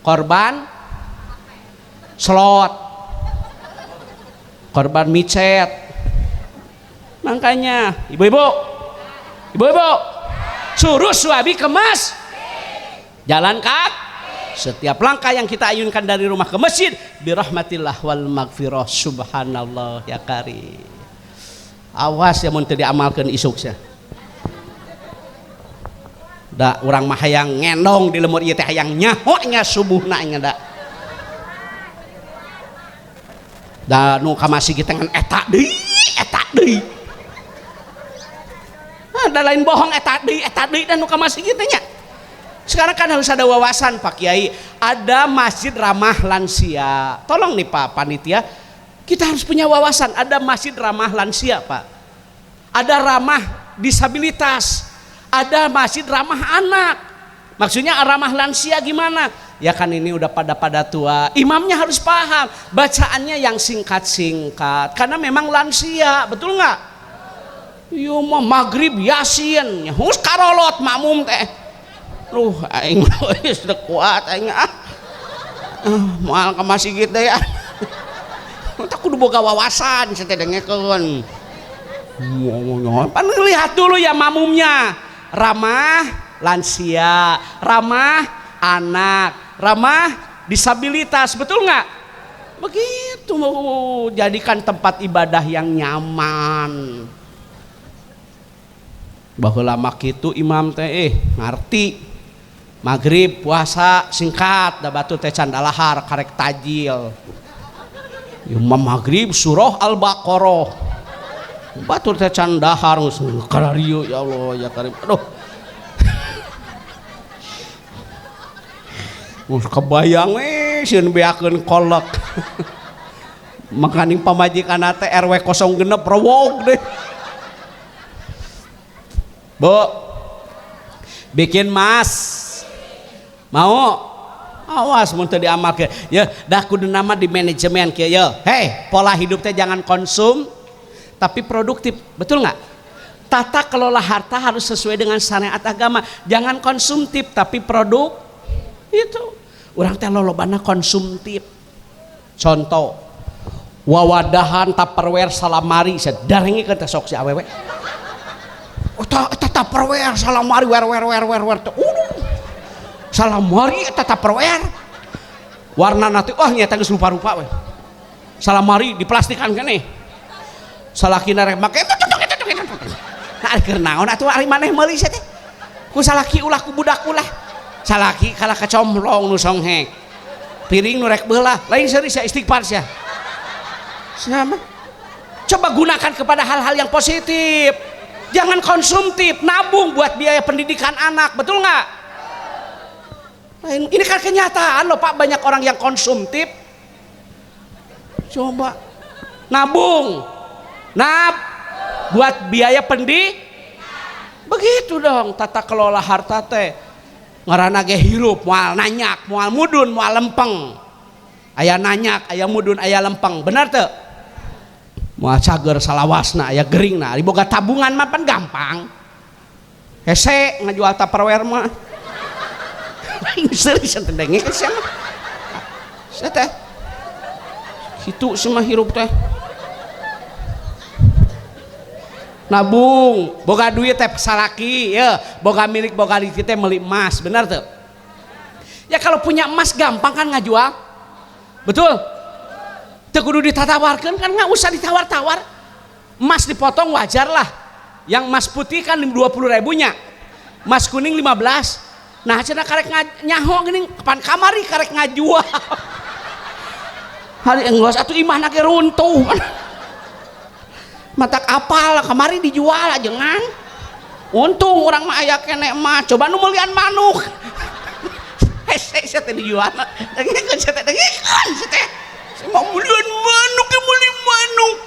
korban slot, korban micet. Makanya ibu-ibu, ibu-ibu suruh suami kemas jalan kaki. Setiap langkah yang kita ayunkan dari rumah ke masjid birahmatillah wal magfirah. Subhanallah ya karim. Awas ya mun teu diamalkeun isuk sia. Da urang mah hayang ngendong di lemur ieu teh hayang nyaho nya subuhna nya da. Da nu ka masjid teh ngan eta deui, eta deui. Da lain bohong eta deui dan nu ka masjid teh nya. Sekarang kan harus ada wawasan Pak Kiai. Ada masjid ramah lansia. Tolong nih Pak panitia, kita harus punya wawasan. Ada masjid ramah lansia Pak. Ada ramah disabilitas. Ada masjid ramah anak. Maksudnya ramah lansia gimana? Ya kan ini udah pada tua. Imamnya harus paham. Bacaannya yang singkat-singkat. Karena memang lansia, betul nggak? Yo mah maghrib yasin, hus karolot makmum teh. Duh, aing geus teu kuat aing ah. Moal ka masjid deui ah. Tah kudu boga wawasan sia teh dengekeun. Pan lihat dulu ya makmumnya. Ramah lansia, ramah anak, ramah disabilitas, betul nggak? Begitu, jadikan tempat ibadah yang nyaman. Baheula mah kitu imam teh ngarti. Maghrib puasa singkat da batu teh can dalahar karek tajil. Ieu mah maghrib surah Al-Baqarah. Batur teh can dahar geus kararieu ya Allah ya Karim. Aduh. Geus kebayang we sieun beakeun kolek. Makaning pamajikanna teh RW 06 rewog deh. Bu, bikin mas. Mau? Awas mun teu diamalkeun. Ya, dah kudu nama di manajemen kieu ya. Hei, pola hidup teh jangan konsum tapi produktif. Betul nggak? Tata kelola harta harus sesuai dengan syariat agama. Jangan konsumtif tapi produk. Itu. Urang teh lolobana konsumtif. Contoh, wawadahan Tupperware salamari sadarengikeun teh sok si awewe. Oh, eta Tupperware salamari wer wer wer wer wer. Salamari eta Tupperware. Warna nanti oh nyata geus rupa-rupa we. Salamari diplastikan keneh. Salakina rek make nah keur naon atuh ari maneh meuli sia teh. Ku salaki ulah ku budak ulah. Salaki kalah kacomplong nu songhek. Piring nu rek beulah, lain seuri sia istighfar sia. Sama. Coba gunakan kepada hal-hal yang positif. Jangan konsumtif, nabung buat biaya pendidikan anak, betul nggak? Ini kan kenyataan loh Pak, banyak orang yang konsumtif. Coba nabung, buat biaya pendidikan. Begitu dong tata kelola harta teh. Ngaranna ge hirup, moal nanyak, moal mudun, moal lempeng. Aya nanyak, aya mudun, aya lempeng. Benar teu? Moal cager salawasna, aya geringna. Ari boga tabungan mah pan gampang. Hese ngajual Tupperware mah. Serius teh dengekeun sia mah. Sia teh. Kitu sia mah hirup teh. Nabung, boga duit teh salaki, ya, boga milik boga duit teh meuli emas, benar tuh? Ya kalau punya emas gampang kan ngajual, betul? Teu kudu ditatawarkeun kan nggak usah ditawar-tawar. Emas dipotong wajar lah. Yang emas putih kan 20 ribunya, emas kuning 15. Nah cenah karek nyaho geuning pan kamari karek ngajual. Hari enggeus atuh imahna ge runtuh. Matak apal kamari dijual ajengan. Untung urang mah aya keneh emas, coba nu meulian manuk. Hese sia teh dijual. Dengekeun sia teh, dengekeun sia teh. Sia mau meulian manuk, meuli manuk.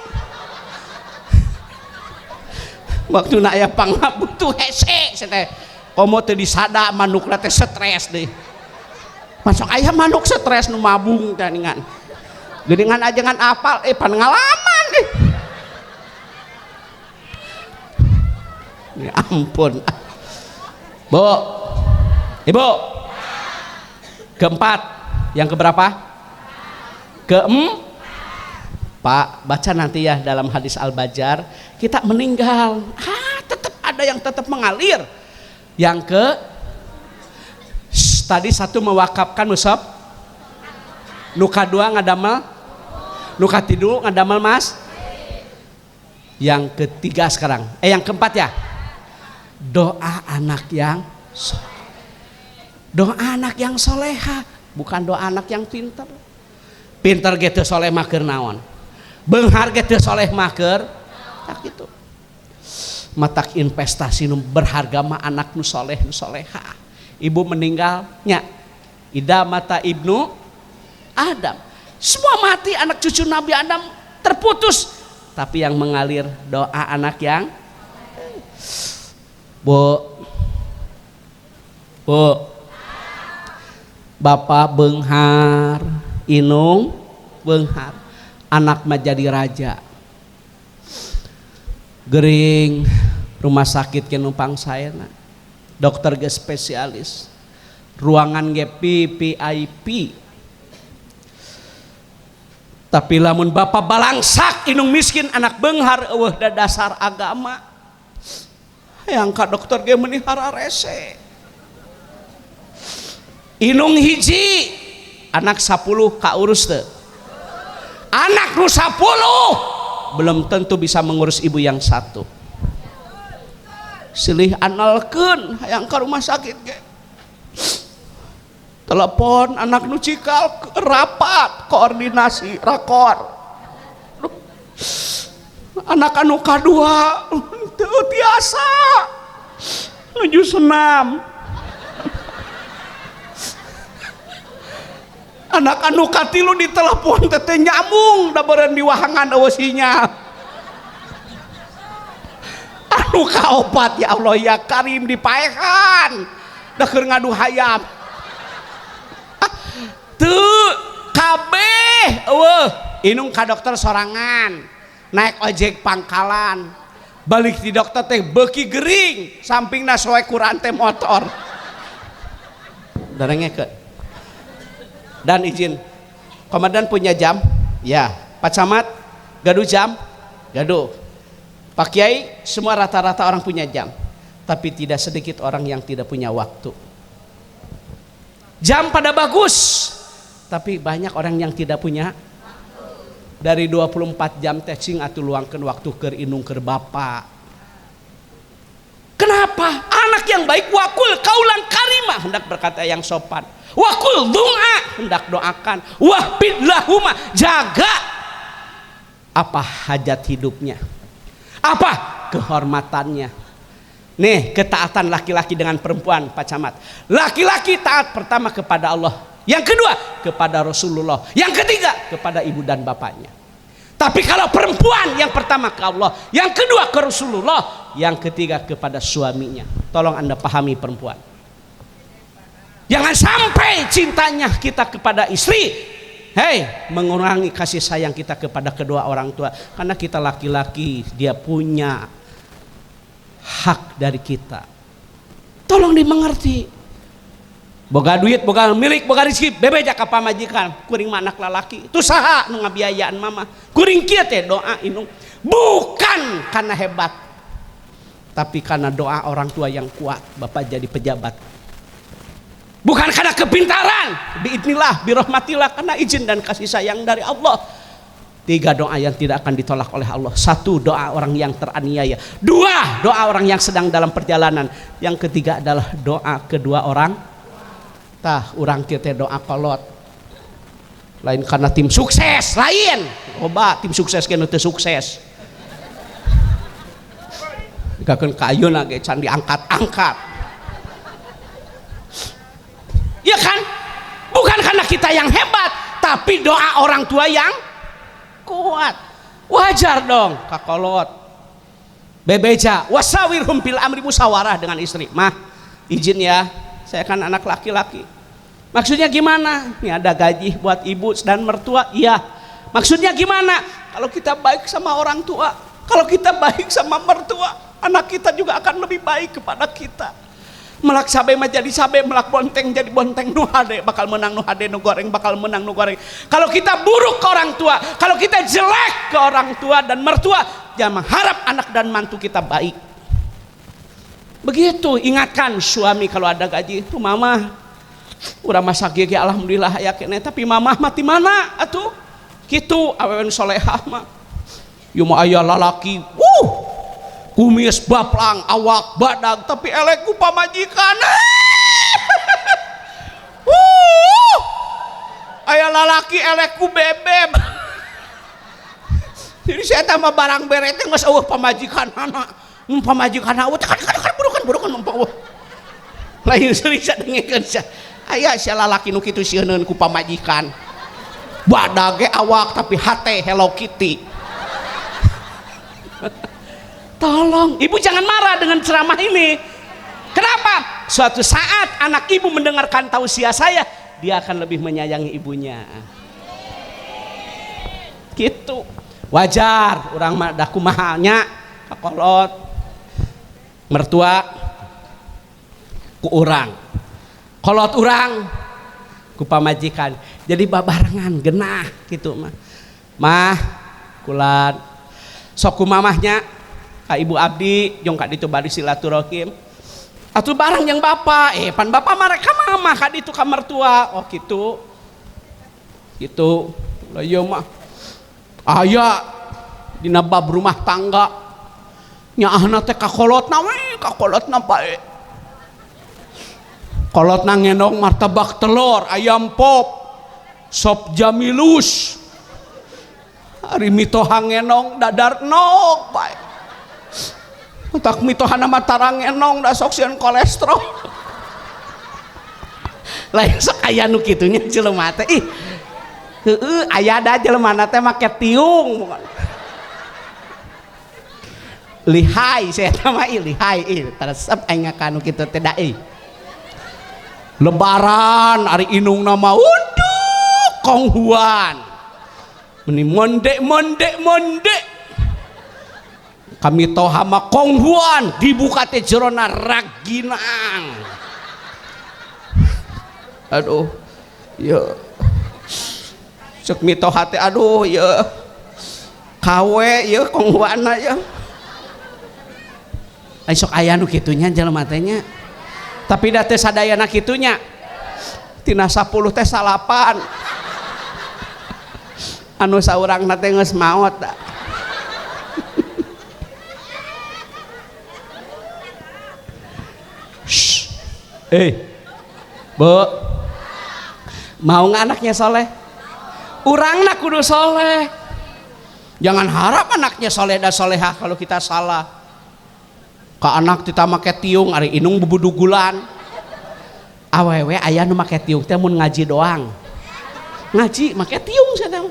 Waktuna aya pangabutuh hese sia teh. Komo teu disada manukna teh stres deui. Masuk aya manuk stres nu mabung teh ningan. Geuningan ajengan apal pan ngalaman deh. Ya ampun. Bu. Ibu. Keempat. Yang keberapa? Keempat. Pak, baca nanti ya dalam hadis Al-Bajar, kita meninggal, tetap ada yang tetap mengalir. Yang ke Tadi satu mewakafkan mushaf, nu kadua ngadamel, nu katilu ngadamel mas. Yang ketiga sekarang, yang keempat ya, doa anak yang soleh. Doa anak yang soleha, bukan doa anak yang pinter. Pinter gitu soleh mah keur naon, beunghar gitu soleh mah keur tak gitu. Matak investasi nu berharga mah anak nu soleh nu soleha. Ibu meninggal nya, ida mata ibnu Adam, semua mati, anak cucu Nabi Adam terputus, tapi yang mengalir doa anak yang Bu, Bu, bapak beunghar, inung beunghar, anak mah jadi raja. Gering rumah sakit ke numpang saena, dokter ge spesialis, ruangan ge VVIP. Tapi lamun bapak balangsak inung miskin anak beunghar eueuh da dasar agama. Hayang ka dokter ge meuni hararese. Inung hiji anak 10 kaurus teu. Anak nu 10 belum tentu bisa mengurus ibu yang satu. Silih analkeun hayang ka rumah sakit ge. Telepon anak nu cikal rapat koordinasi rakor. Duh. Anak anu kadua teu tiasa nuju senam. Anak anu katilu ditelepon teh nyambung da beureun di wahangan eueuh sinyal. Anu kaopat ya Allah ya Karim dipaehan da keur ngadu hayam. Teu kabeh eueuh inung ka dokter sorangan, naik ojek pangkalan, balik di dokter teh beuki gering, sampingna soek ku rantai motor. Darengekeun. Dan izin, komandan punya jam? Ya. Pak Camat gaduh jam? Gaduh. Pak Kiai, semua rata-rata orang punya jam, tapi tidak sedikit orang yang tidak punya waktu. Jam pada bagus, tapi banyak orang yang tidak punya. Dari 24 jam teh cing atuh luangkeun waktu keur indung keur bapak. Kenapa? Anak yang baik wakul kaulan karimah, hendak berkata yang sopan. Wakul doa, hendak doakan. Wahbid lahuma, jaga apa hajat hidupnya, apa kehormatannya. Nih ketaatan laki-laki dengan perempuan, Pak Camat. Laki-laki taat pertama kepada Allah, yang kedua kepada Rasulullah, yang ketiga kepada ibu dan bapaknya. Tapi kalau perempuan yang pertama ke Allah, yang kedua ke Rasulullah, yang ketiga kepada suaminya. Tolong Anda pahami perempuan. Jangan sampai cintanya kita kepada istri, hei, mengurangi kasih sayang kita kepada kedua orang tua. Karena kita laki-laki, dia punya hak dari kita. Tolong dimengerti. Boga duit, boga milik, boga rezeki, bebeja ka pamajikan, kuring mah anak lalaki. Itu saha nu ngabiayaan mama. Kuring kieu teh doa indung bukan karena hebat, tapi karena doa orang tua yang kuat, bapak jadi pejabat. Bukan karena kepintaran, biidnillah, birahmatillah, karena izin dan kasih sayang dari Allah. Tiga doa yang tidak akan ditolak oleh Allah. Satu, doa orang yang teraniaya. Dua, doa orang yang sedang dalam perjalanan. Yang ketiga adalah doa kedua orang. Tah, urang kieu teh doa kolot. Lain karena tim sukses, lain. Loba tim sukses ge nu teu sukses. Dikakeun ka ayeuna ge can diangkat-angkat. Ya kan? Bukan karena kita yang hebat, tapi doa orang tua yang kuat. Wajar dong kakolot. Bebeja wasawirhum fil amri, musyawarah dengan istri. Mah, izin ya, saya kan anak laki-laki. Maksudnya gimana? Ini ada gaji buat ibu dan mertua. Iya. Maksudnya gimana? Kalau kita baik sama orang tua, kalau kita baik sama mertua, anak kita juga akan lebih baik kepada kita. Melak cabe mah jadi cabe, melak bonteng jadi bonteng, nu hade bakal menang nu hade, nu goreng bakal menang nu goreng. Kalau kita buruk ke orang tua, kalau kita jelek ke orang tua dan mertua, jangan mengharap anak dan mantu kita baik. Begitu, ingatkan suami kalau ada gaji itu, mama Urang masak ge alhamdulillah aya keneh tapi mamah mati mana atuh? Kitu awewe nu solehah mah. Ieu mah aya lalaki, kumis baplang, awak badag tapi elek ku pamajikan. Aya lalaki elek ku bebeb. Jadi saya tambah barang bere teh geus eueuh pamajikanana. Pamajikanna eueuh teh kan burukan eueuh. Lain seuri sadengekeun sia. Aya sia lalaki nu kitu sieuneun ku pamajikan. Badag ge awak tapi hate Hello Kitty. Tolong, ibu jangan marah dengan ceramah ini. Kenapa? Suatu saat anak ibu mendengarkan tausiah saya, dia akan lebih menyayangi ibunya. Gitu. Wajar urang mah da kumaha nya kakolot mertua ku urang. Kolot urang ku pamajikan. Jadi babarengan genah gitu mah. Mah kulan sok ku mamahnya ka ibu abdi jong ka ditu bari silaturahim. Atuh bareng yang bapak, pan bapak mereka mamah ka ditu ka mertua. Oh gitu. Gitu. Lah ieu mah aya dina bab rumah tangga nyaahna teh kakolotna we, kakolotna bae. Kolotna ngendong martabak telur, ayam pop, sop jamilus. Ari mitoha ngendong dadar nog bae. Tak mitohana mah tarang ngendong da sok sieun kolesterol. Lain sok aya nu kitu nya jelema teh. Ih. Heeh, aya da jelema teh make tiung. Lihai saya mah lihai ih, teresep aing ka nu kitu teh da ih. Lebaran ari indungna mah unduh konghuan. Meni mondek mondek mondek. Kami toha mah konghuan dibuka teh jerona raginang. Aduh, ya. Cek mitoha teh aduh ya. Kawe ya konghuanna ya. Ai sok aya nu kitu nya jelema teh nya. Tapi da teh sadayana kitu nya. Tina 10 teh 9. Anu saurangna teh geus maot da. Bu, mau nggak anaknya soleh? Urangna kudu soleh. Jangan harap anaknya soleh dan solehah kalau kita salah. Ka anak kita make tiung, ari inung bubudugulan. Awewe aya nu make tiung teh mun ngaji doang. Ngaji make tiung sia teh.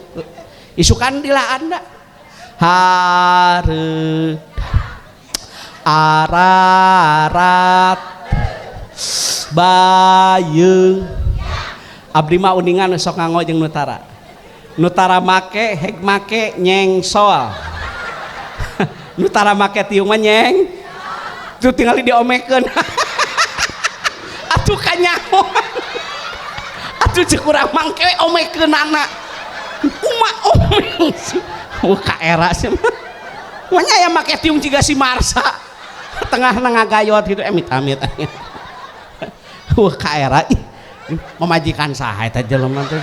Isukan dilaan da. Hare ararat bayeung. Abdi mah uningan sok nganggo jeung nutara. Nutara make heg make nyengsol. Nutara make tiung mah nyeng. Tuh tinggal diomekeun. Atuh kanyaho. Atuh ceuk urang mangke omekeunana. Uma ome. Ka era sih mah. Manya aya make tiung jiga si Marsa. Tengah ngagayot gitu amit-amit. Wah ka era ih. Memajikan saha eta jelema teh.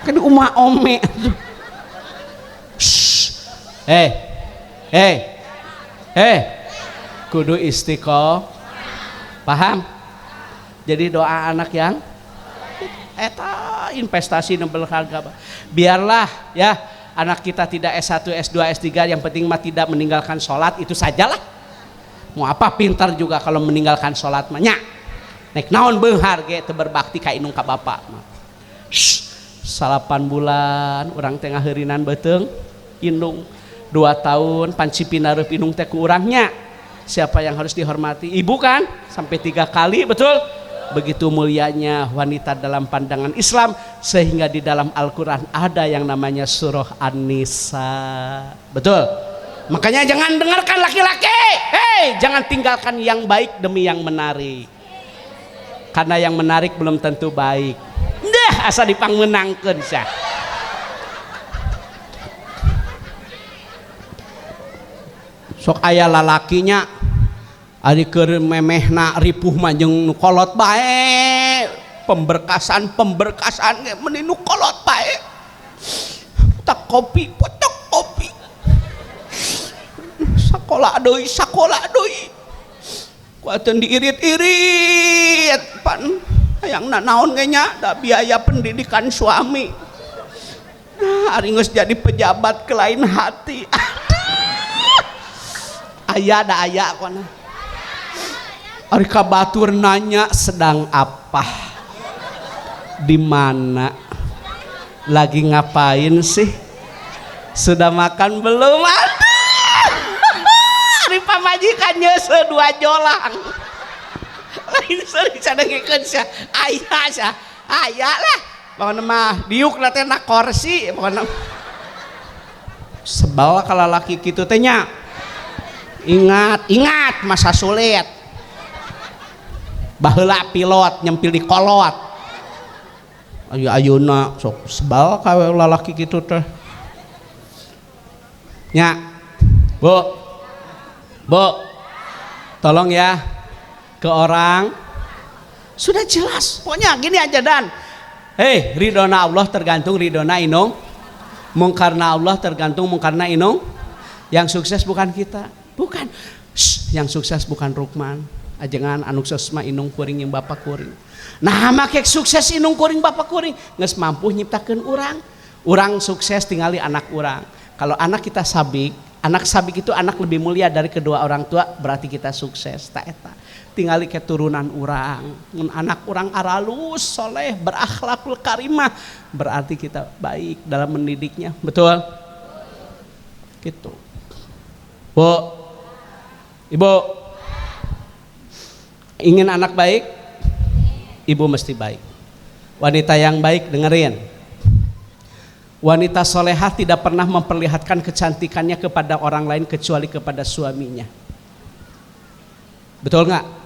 Kan uma ome. Kudu istiqomah. Paham? Jadi doa anak yang eta investasi nu berharga. Biarlah ya anak kita tidak S1, S2, S3, yang penting mah tidak meninggalkan sholat, itu sajalah. Mau apa pintar juga kalau meninggalkan sholat mah nya. Nek naon beunghar ge teu berbakti ka indung ka bapak mah. 8 bulan urang teh ngaheurinan beuteung indung, 2 tahun panci pinareup indung teh ku urangnya. Siapa yang harus dihormati? Ibu kan? Sampai 3 kali, betul? Begitu mulianya wanita dalam pandangan Islam, sehingga di dalam Al-Quran ada yang namanya surah An-Nisa. Betul? Makanya jangan dengarkan laki-laki. Hei, jangan tinggalkan yang baik demi yang menarik. Karena yang menarik belum tentu baik. Dah, asa dipangmenangkeun sia. Sok aya lalakinya ari keur memehna ripuh mah jeung nu kolot bae. Pemberkasan pemberkasan ge meuni nu kolot bae. Tak kopi, potok kopi. Sakola deui, sakola deui. Kuateun diirit-irit pan hayang nanaon ge nya da biaya pendidikan suami. Nah, ari geus jadi pejabat ke lain hati. Aya da aya kona. Ari ka batur nanya sedang apa? Di mana? Lagi ngapain sih? Sudah makan belum? Aduh. Ari pamajikan nyeuseuh dua jolang. Lain seuri sadengkeun sia. Aya sia. Aya lah. Pokona mah diuk na teh na kursi pokona. Sebal ka lalaki kitu teh nya. Ingat, ingat masa sulit. Baheula pilot nyempil di kolot. Ayo ayeuna sok sebal ka lalaki kitu teh. Nya. Bu. Bu. Tolong ya ke orang sudah jelas. Pokoknya gini aja dan. Hei, ridona Allah tergantung ridona inung. Mungkarna Allah tergantung mungkarna inung. Yang sukses bukan kita. Bukan. Shh, yang sukses bukan Rukman. Ajengan anu sukses mah inung kuring yang bapak kuring. Nah, make sukses inung kuring bapak kuring geus mampu nyiptakeun urang. Urang sukses tingali anak urang. Kalau anak kita sabik, anak sabik itu anak lebih mulia dari kedua orang tua, berarti kita sukses. Tak eta. Tingali keturunan urang. Mun anak urang aralus, soleh, berakhlakul karimah, berarti kita baik dalam mendidiknya. Betul? Gitu. Bu, Ibu, ingin anak baik? Ibu mesti baik. Wanita yang baik dengerin. Wanita solehah tidak pernah memperlihatkan kecantikannya kepada orang lain kecuali kepada suaminya. Betul nggak?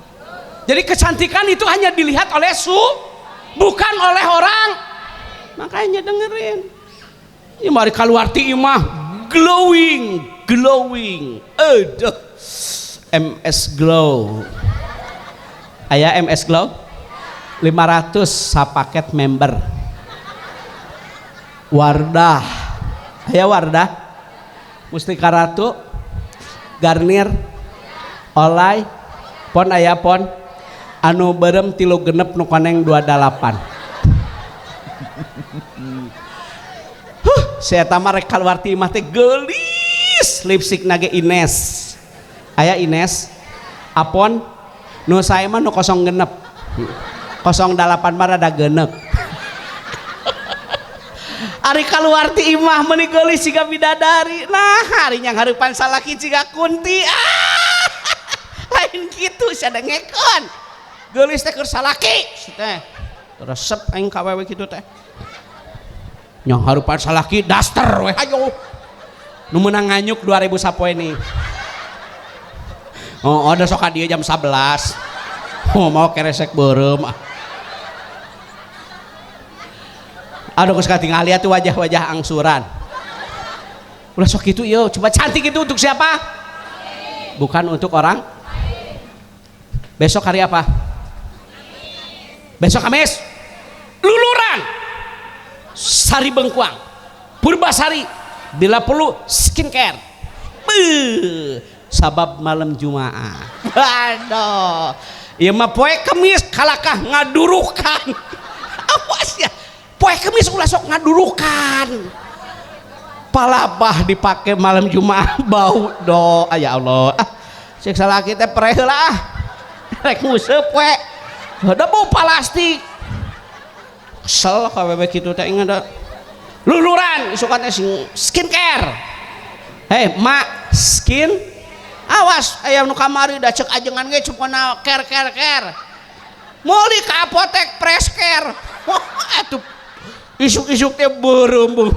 Jadi kecantikan itu hanya dilihat oleh bukan oleh orang. Makanya dengerin. Ya mari keluar ti imah glowing, glowing. Aduh. MS Glow. Aya MS Glow? 500 sapaket member. Wardah. Aya Wardah? Mustika Ratu, Garnier, Olay, Pon aya Pon. Anu berem 3 genep nu koneng 28. Huh, saya mah rek kaluar ti imah teh geulis lipstik nage Ines. Aya Ines, Apon, nu sae mah nu 0 genep. 08 mah rada genep. Ari kaluar ti imah meuni geulis siga bidadari. Nah, ari nyang hareupan salaki siga kunti. Ah, lain kitu sadengekeun. Geulis teh keur salaki teh. Resep aing ka awewe kitu teh. Nyang hareupan salaki daster we hayo. Nu meunang nganyuk 2000 sapoe ni. Oh, ada sok ka dieu jam 11. Oh, mau keresek beureum. Aduh, geus katingali atuh wajah-wajah angsuran. Ulah sok kitu ieu, coba cantik itu untuk siapa? Bukan untuk orang. Besok hari apa? Besok Kamis. Luluran. Sari bengkuang. Purbasari. Bila perlu skincare. Beuh, sabab malam Jumaah. Waduh. Ieu mah poe Kemis kalakah ngadurukan. Awas ya. Poe Kemis ulah sok ngadurukan. Palabah dipake malam Jumaah bau do. Ya Allah. Ah, cek salaki teh preh heula ah. Rek nguseup we. Da bau plastik. Kesel ka wewe kitu teh ingat da. Luluran isukan teh sing skincare. Hei, mak skin awas aya nu kamari da cek ajengan ge cukuna care care care. Meuli ka apotek fresh care. Atuh isuk-isuk teh beureum.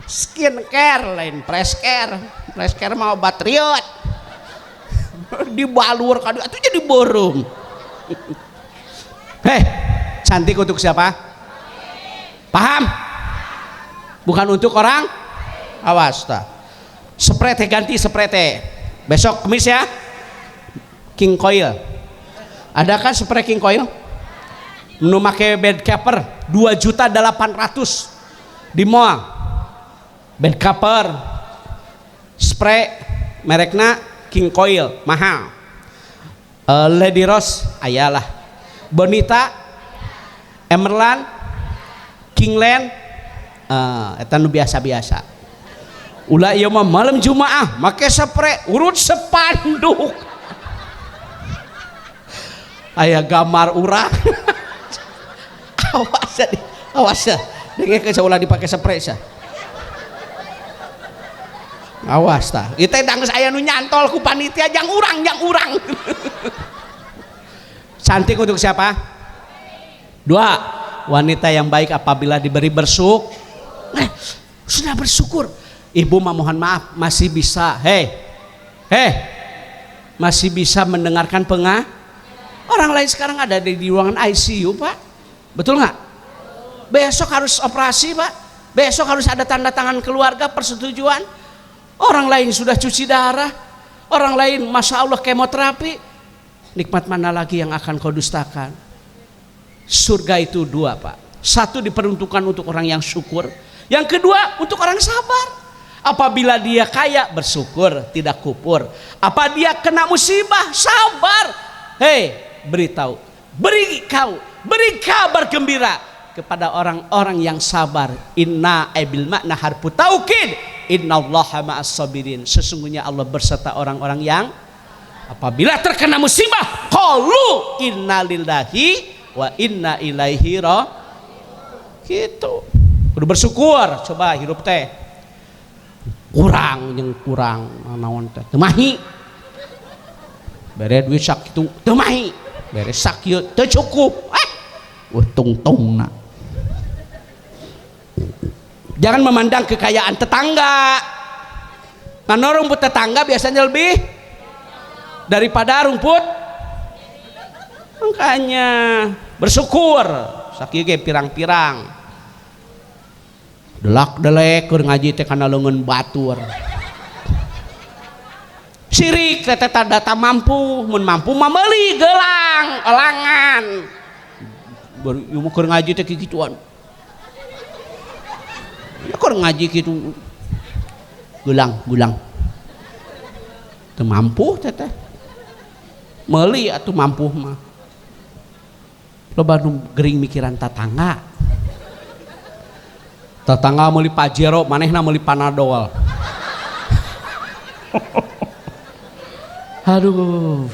Skincare lain fresh care. Fresh care mah obat riot. Dibalur ka dieu atuh jadi beureum. Hei, cantik untuk siapa? Paham? Bukan untuk orang? Awas ta. Sprete ganti sprete. Besok Kamis ya. King Koil. Ada kan spray King Koil? Nu make bed cover 2.800.000 di mall. Bed cover spray merekna King Coil mahal. Lady Rose ayalah. Bonita, Emerland, Kingland, eta nu biasa-biasa. Ulah ieu mah malam Jumaah make spray urut sepanduk. Aya gambar urang. Awas ya, awas ya. Dengekeun ulah dipake spray sia. Awas tah. Ieu teh danggeus aya nu nyantol ku panitia jang urang, jang urang. Cantik untuk siapa? Dua, wanita yang baik apabila diberi bersyukur. Sudah bersyukur. Ibu mah mohon maaf masih bisa, hei, hei, masih bisa mendengarkan pengah. Orang lain sekarang ada di ruangan ICU, Pak. Betul nggak? Besok harus operasi, Pak. Besok harus ada tanda tangan keluarga persetujuan. Orang lain sudah cuci darah. Orang lain, masya Allah, kemoterapi. Nikmat mana lagi yang akan kau dustakan? Surga itu dua, Pak. Satu diperuntukkan untuk orang yang syukur. Yang kedua untuk orang sabar. Apabila dia kaya bersyukur, tidak kufur. Apa dia kena musibah, sabar. Hei, beritahu, beri kau, beri kabar gembira kepada orang-orang yang sabar. Inna bil makna harfu taukid. Innallaha ma'as sabirin. Sesungguhnya Allah berserta orang-orang yang apabila terkena musibah, qalu innalillahi wa inna ilaihi ra. Gitu. Kudu bersyukur, coba hirup teh. Kurang jeung kurang naon teh. Teu mahi. Bere duit sakitu teu mahi. Bere sakieu teu cukup. Tungtungna. Jangan memandang kekayaan tetangga. Karena rumput tetangga biasanya lebih daripada rumput. Makanya bersyukur. Sakieu ge pirang-pirang. Delak delek keur ngaji teh kana leungeun batur. Sirik teh teh data mampu, mun mampu mah meuli gelang, elangan. Baru ieu mah keur ngaji teh kikituan. Ya keur ngaji kitu. Gelang, gelang. Teu mampu teh teh. Meuli atuh mampu mah. Loba nu gering mikiran tatangga. Tetangga meuli Pajero, manehna meuli Panadol. Aduh.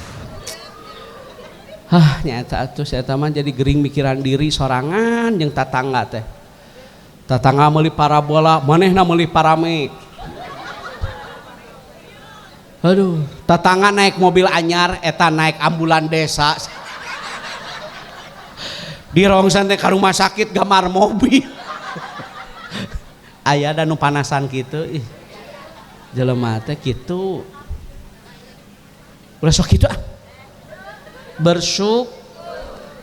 Hah, nyata atuh saya mah jadi gering mikiran diri sorangan jeung tatangga teh. Tatangga meuli parabola, manehna meuli paramek. Aduh, tatangga naik mobil anyar, eta naik ambulan desa. Dirongsan teh ka rumah sakit gambar mobil. Aya da nu panasan kitu, ih. Jelema teh kitu. Ulah sok kitu ah. Bersyukur.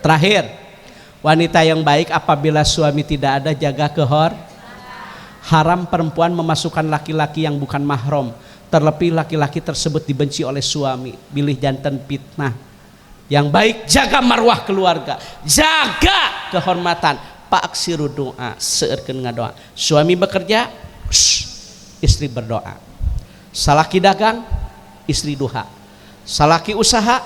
Terakhir, wanita yang baik apabila suami tidak ada jaga kehor. Haram perempuan memasukkan laki-laki yang bukan mahram, terlebih laki-laki tersebut dibenci oleh suami, bilih janten fitnah. Yang baik jaga marwah keluarga, jaga kehormatan. Pak aksiru doa, seueurkeun ngadoa. Suami bekerja, istri berdoa. Salaki dagang, istri duha. Salaki usaha,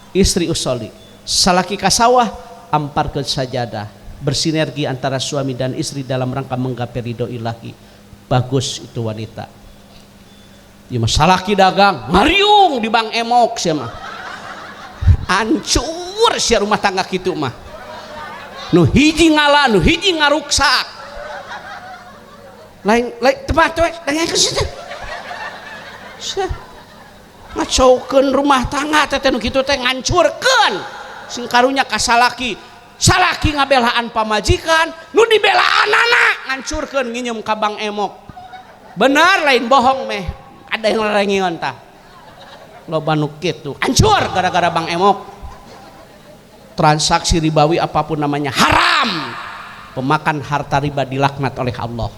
istri usoli. Salaki kasawah, amparkeun sajadah. Bersinergi antara suami dan istri dalam rangka menggapai ridho ilahi. Bagus itu wanita. Ieu mah salaki dagang, ngariung di Bank Emok sia mah. Hancur sia rumah tangga kitu mah. Nu hiji ngala, nu hiji ngaruksak. Lain lain tempat we, dengekeun sia. Sia. Ngacaukeun rumah tangga teh nu kitu teh ngancurkeun. Sing karunya ka salaki. Salaki ngabelaan pamajikan, nu dibelaan anak ngancurkeun nginjem ka Bank Emok. Benar lain bohong meh. Ada yang rengion tah. Loba nu kitu. Hancur gara-gara Bank Emok. Transaksi ribawi apapun namanya haram. Pemakan harta riba dilaknat oleh Allah.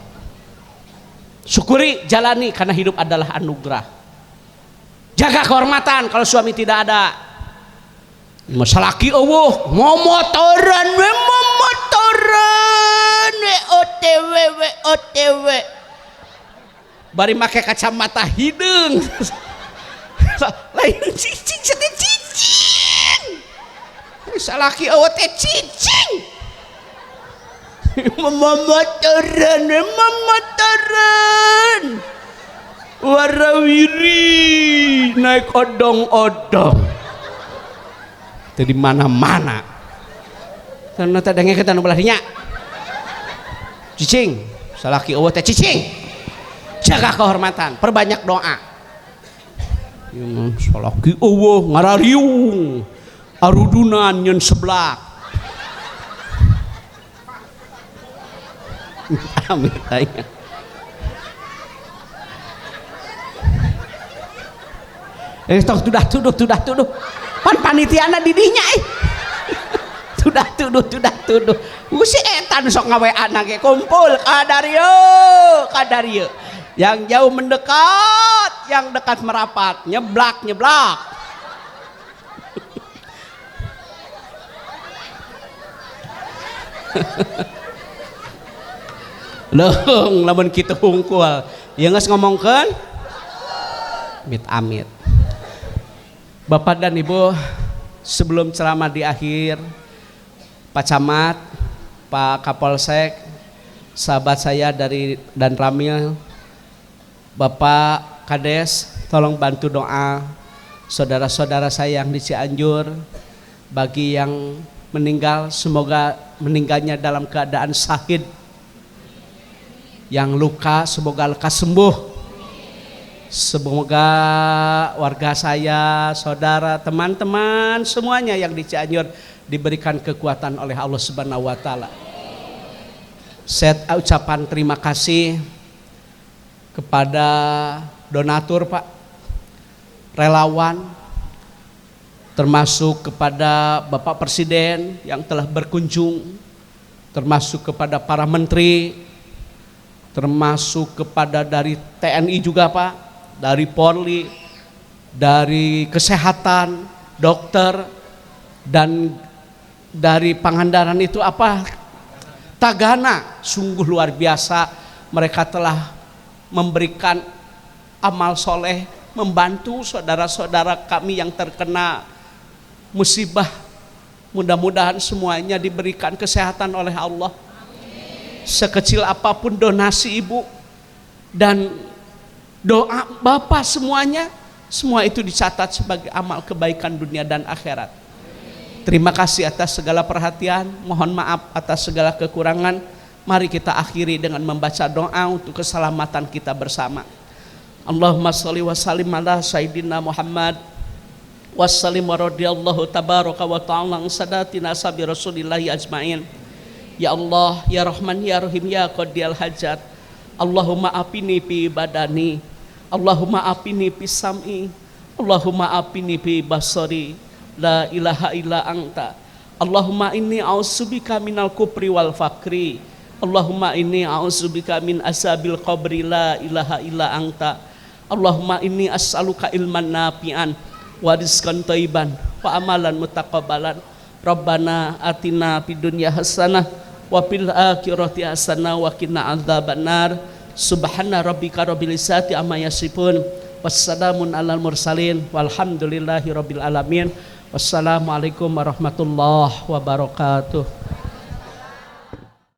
Syukuri, jalani karena hidup adalah anugerah. Jaga kehormatan kalau suami tidak ada. Salaki eueuh momotoran we momotoran we OTW we OTW. Bari make kacamata hideung. Lain cicing teh cicing. Salaki eueuh teh cicing. Momotoran we momotoran. Warawiri naik odong-odong. Di mana-mana. Karena teh denge kita nu belah dinya. Cicing, salaki eueuh teh cicing. Jaga kehormatan, perbanyak doa. Ieu mah salaki eueuh ngarariung. Arudunan nyeun seblak. Amit tanya. Tong tudah tuduh tudah tuduh. Pan panitiana di dinya ih. Tudah tuduh tudah tuduh. Si etan sok ngaweana ge kumpul kadarieu kadarieu. Yang jauh mendekat, yang dekat merapat, nyeblak nyeblak. Leung lamun kitu hungkul. Ieu geus ngomongkeun amit-amit. Bapak dan Ibu, sebelum ceramah di akhir, Pak Camat, Pak Kapolsek, sahabat saya dari Dan Ramil, Bapak Kades, tolong bantu doa saudara-saudara saya yang di Cianjur. Bagi yang meninggal, semoga meninggalnya dalam keadaan syahid. Yang luka, semoga lekas sembuh. Semoga warga saya, saudara, teman-teman semuanya yang di Cianjur diberikan kekuatan oleh Allah Subhanahu wa taala. Saya ucapan terima kasih kepada donatur, Pak, relawan, termasuk kepada Bapak Presiden yang telah berkunjung, termasuk kepada para menteri, termasuk kepada dari TNI juga, Pak, dari Polri, dari kesehatan, dokter, dan dari Pangandaran itu apa? Tagana, sungguh luar biasa. Mereka telah memberikan amal soleh, membantu saudara-saudara kami yang terkena musibah. Mudah-mudahan semuanya diberikan kesehatan oleh Allah. Sekecil apapun donasi ibu dan doa bapak semuanya, semua itu dicatat sebagai amal kebaikan dunia dan akhirat. Terima kasih atas segala perhatian, mohon maaf atas segala kekurangan. Mari kita akhiri dengan membaca doa untuk keselamatan kita bersama. Allahumma sholli wa sallim ala sayyidina Muhammad wassalim wa radhiyallahu tabaraka wa ta'ala an sadatina sabi rasulillahi ajmain. Ya Allah, ya Rahman, ya Rahim, ya Qadiyal Hajat. Allahumma apini fi badani, Allahumma apini fi sam'i, Allahumma apini fi basari. La ilaha illa anta. Allahumma inni a'udzubika minal kufri wal fakri. Allahumma inni a'udzubika min azabil qabri. La ilaha illa anta. Allahumma inni as'aluka ilman nafi'an wa rizqan thayyiban wa amalan mutaqabbalan. Rabbana atina fid dunya hasanah wa fil akhirati hasanah wa qina adzabannar. Subhana rabbika rabbil izzati amma yasifun. Wassalamun alal mursalin walhamdulillahi rabbil alamin. Wassalamualaikum warahmatullahi wabarakatuh.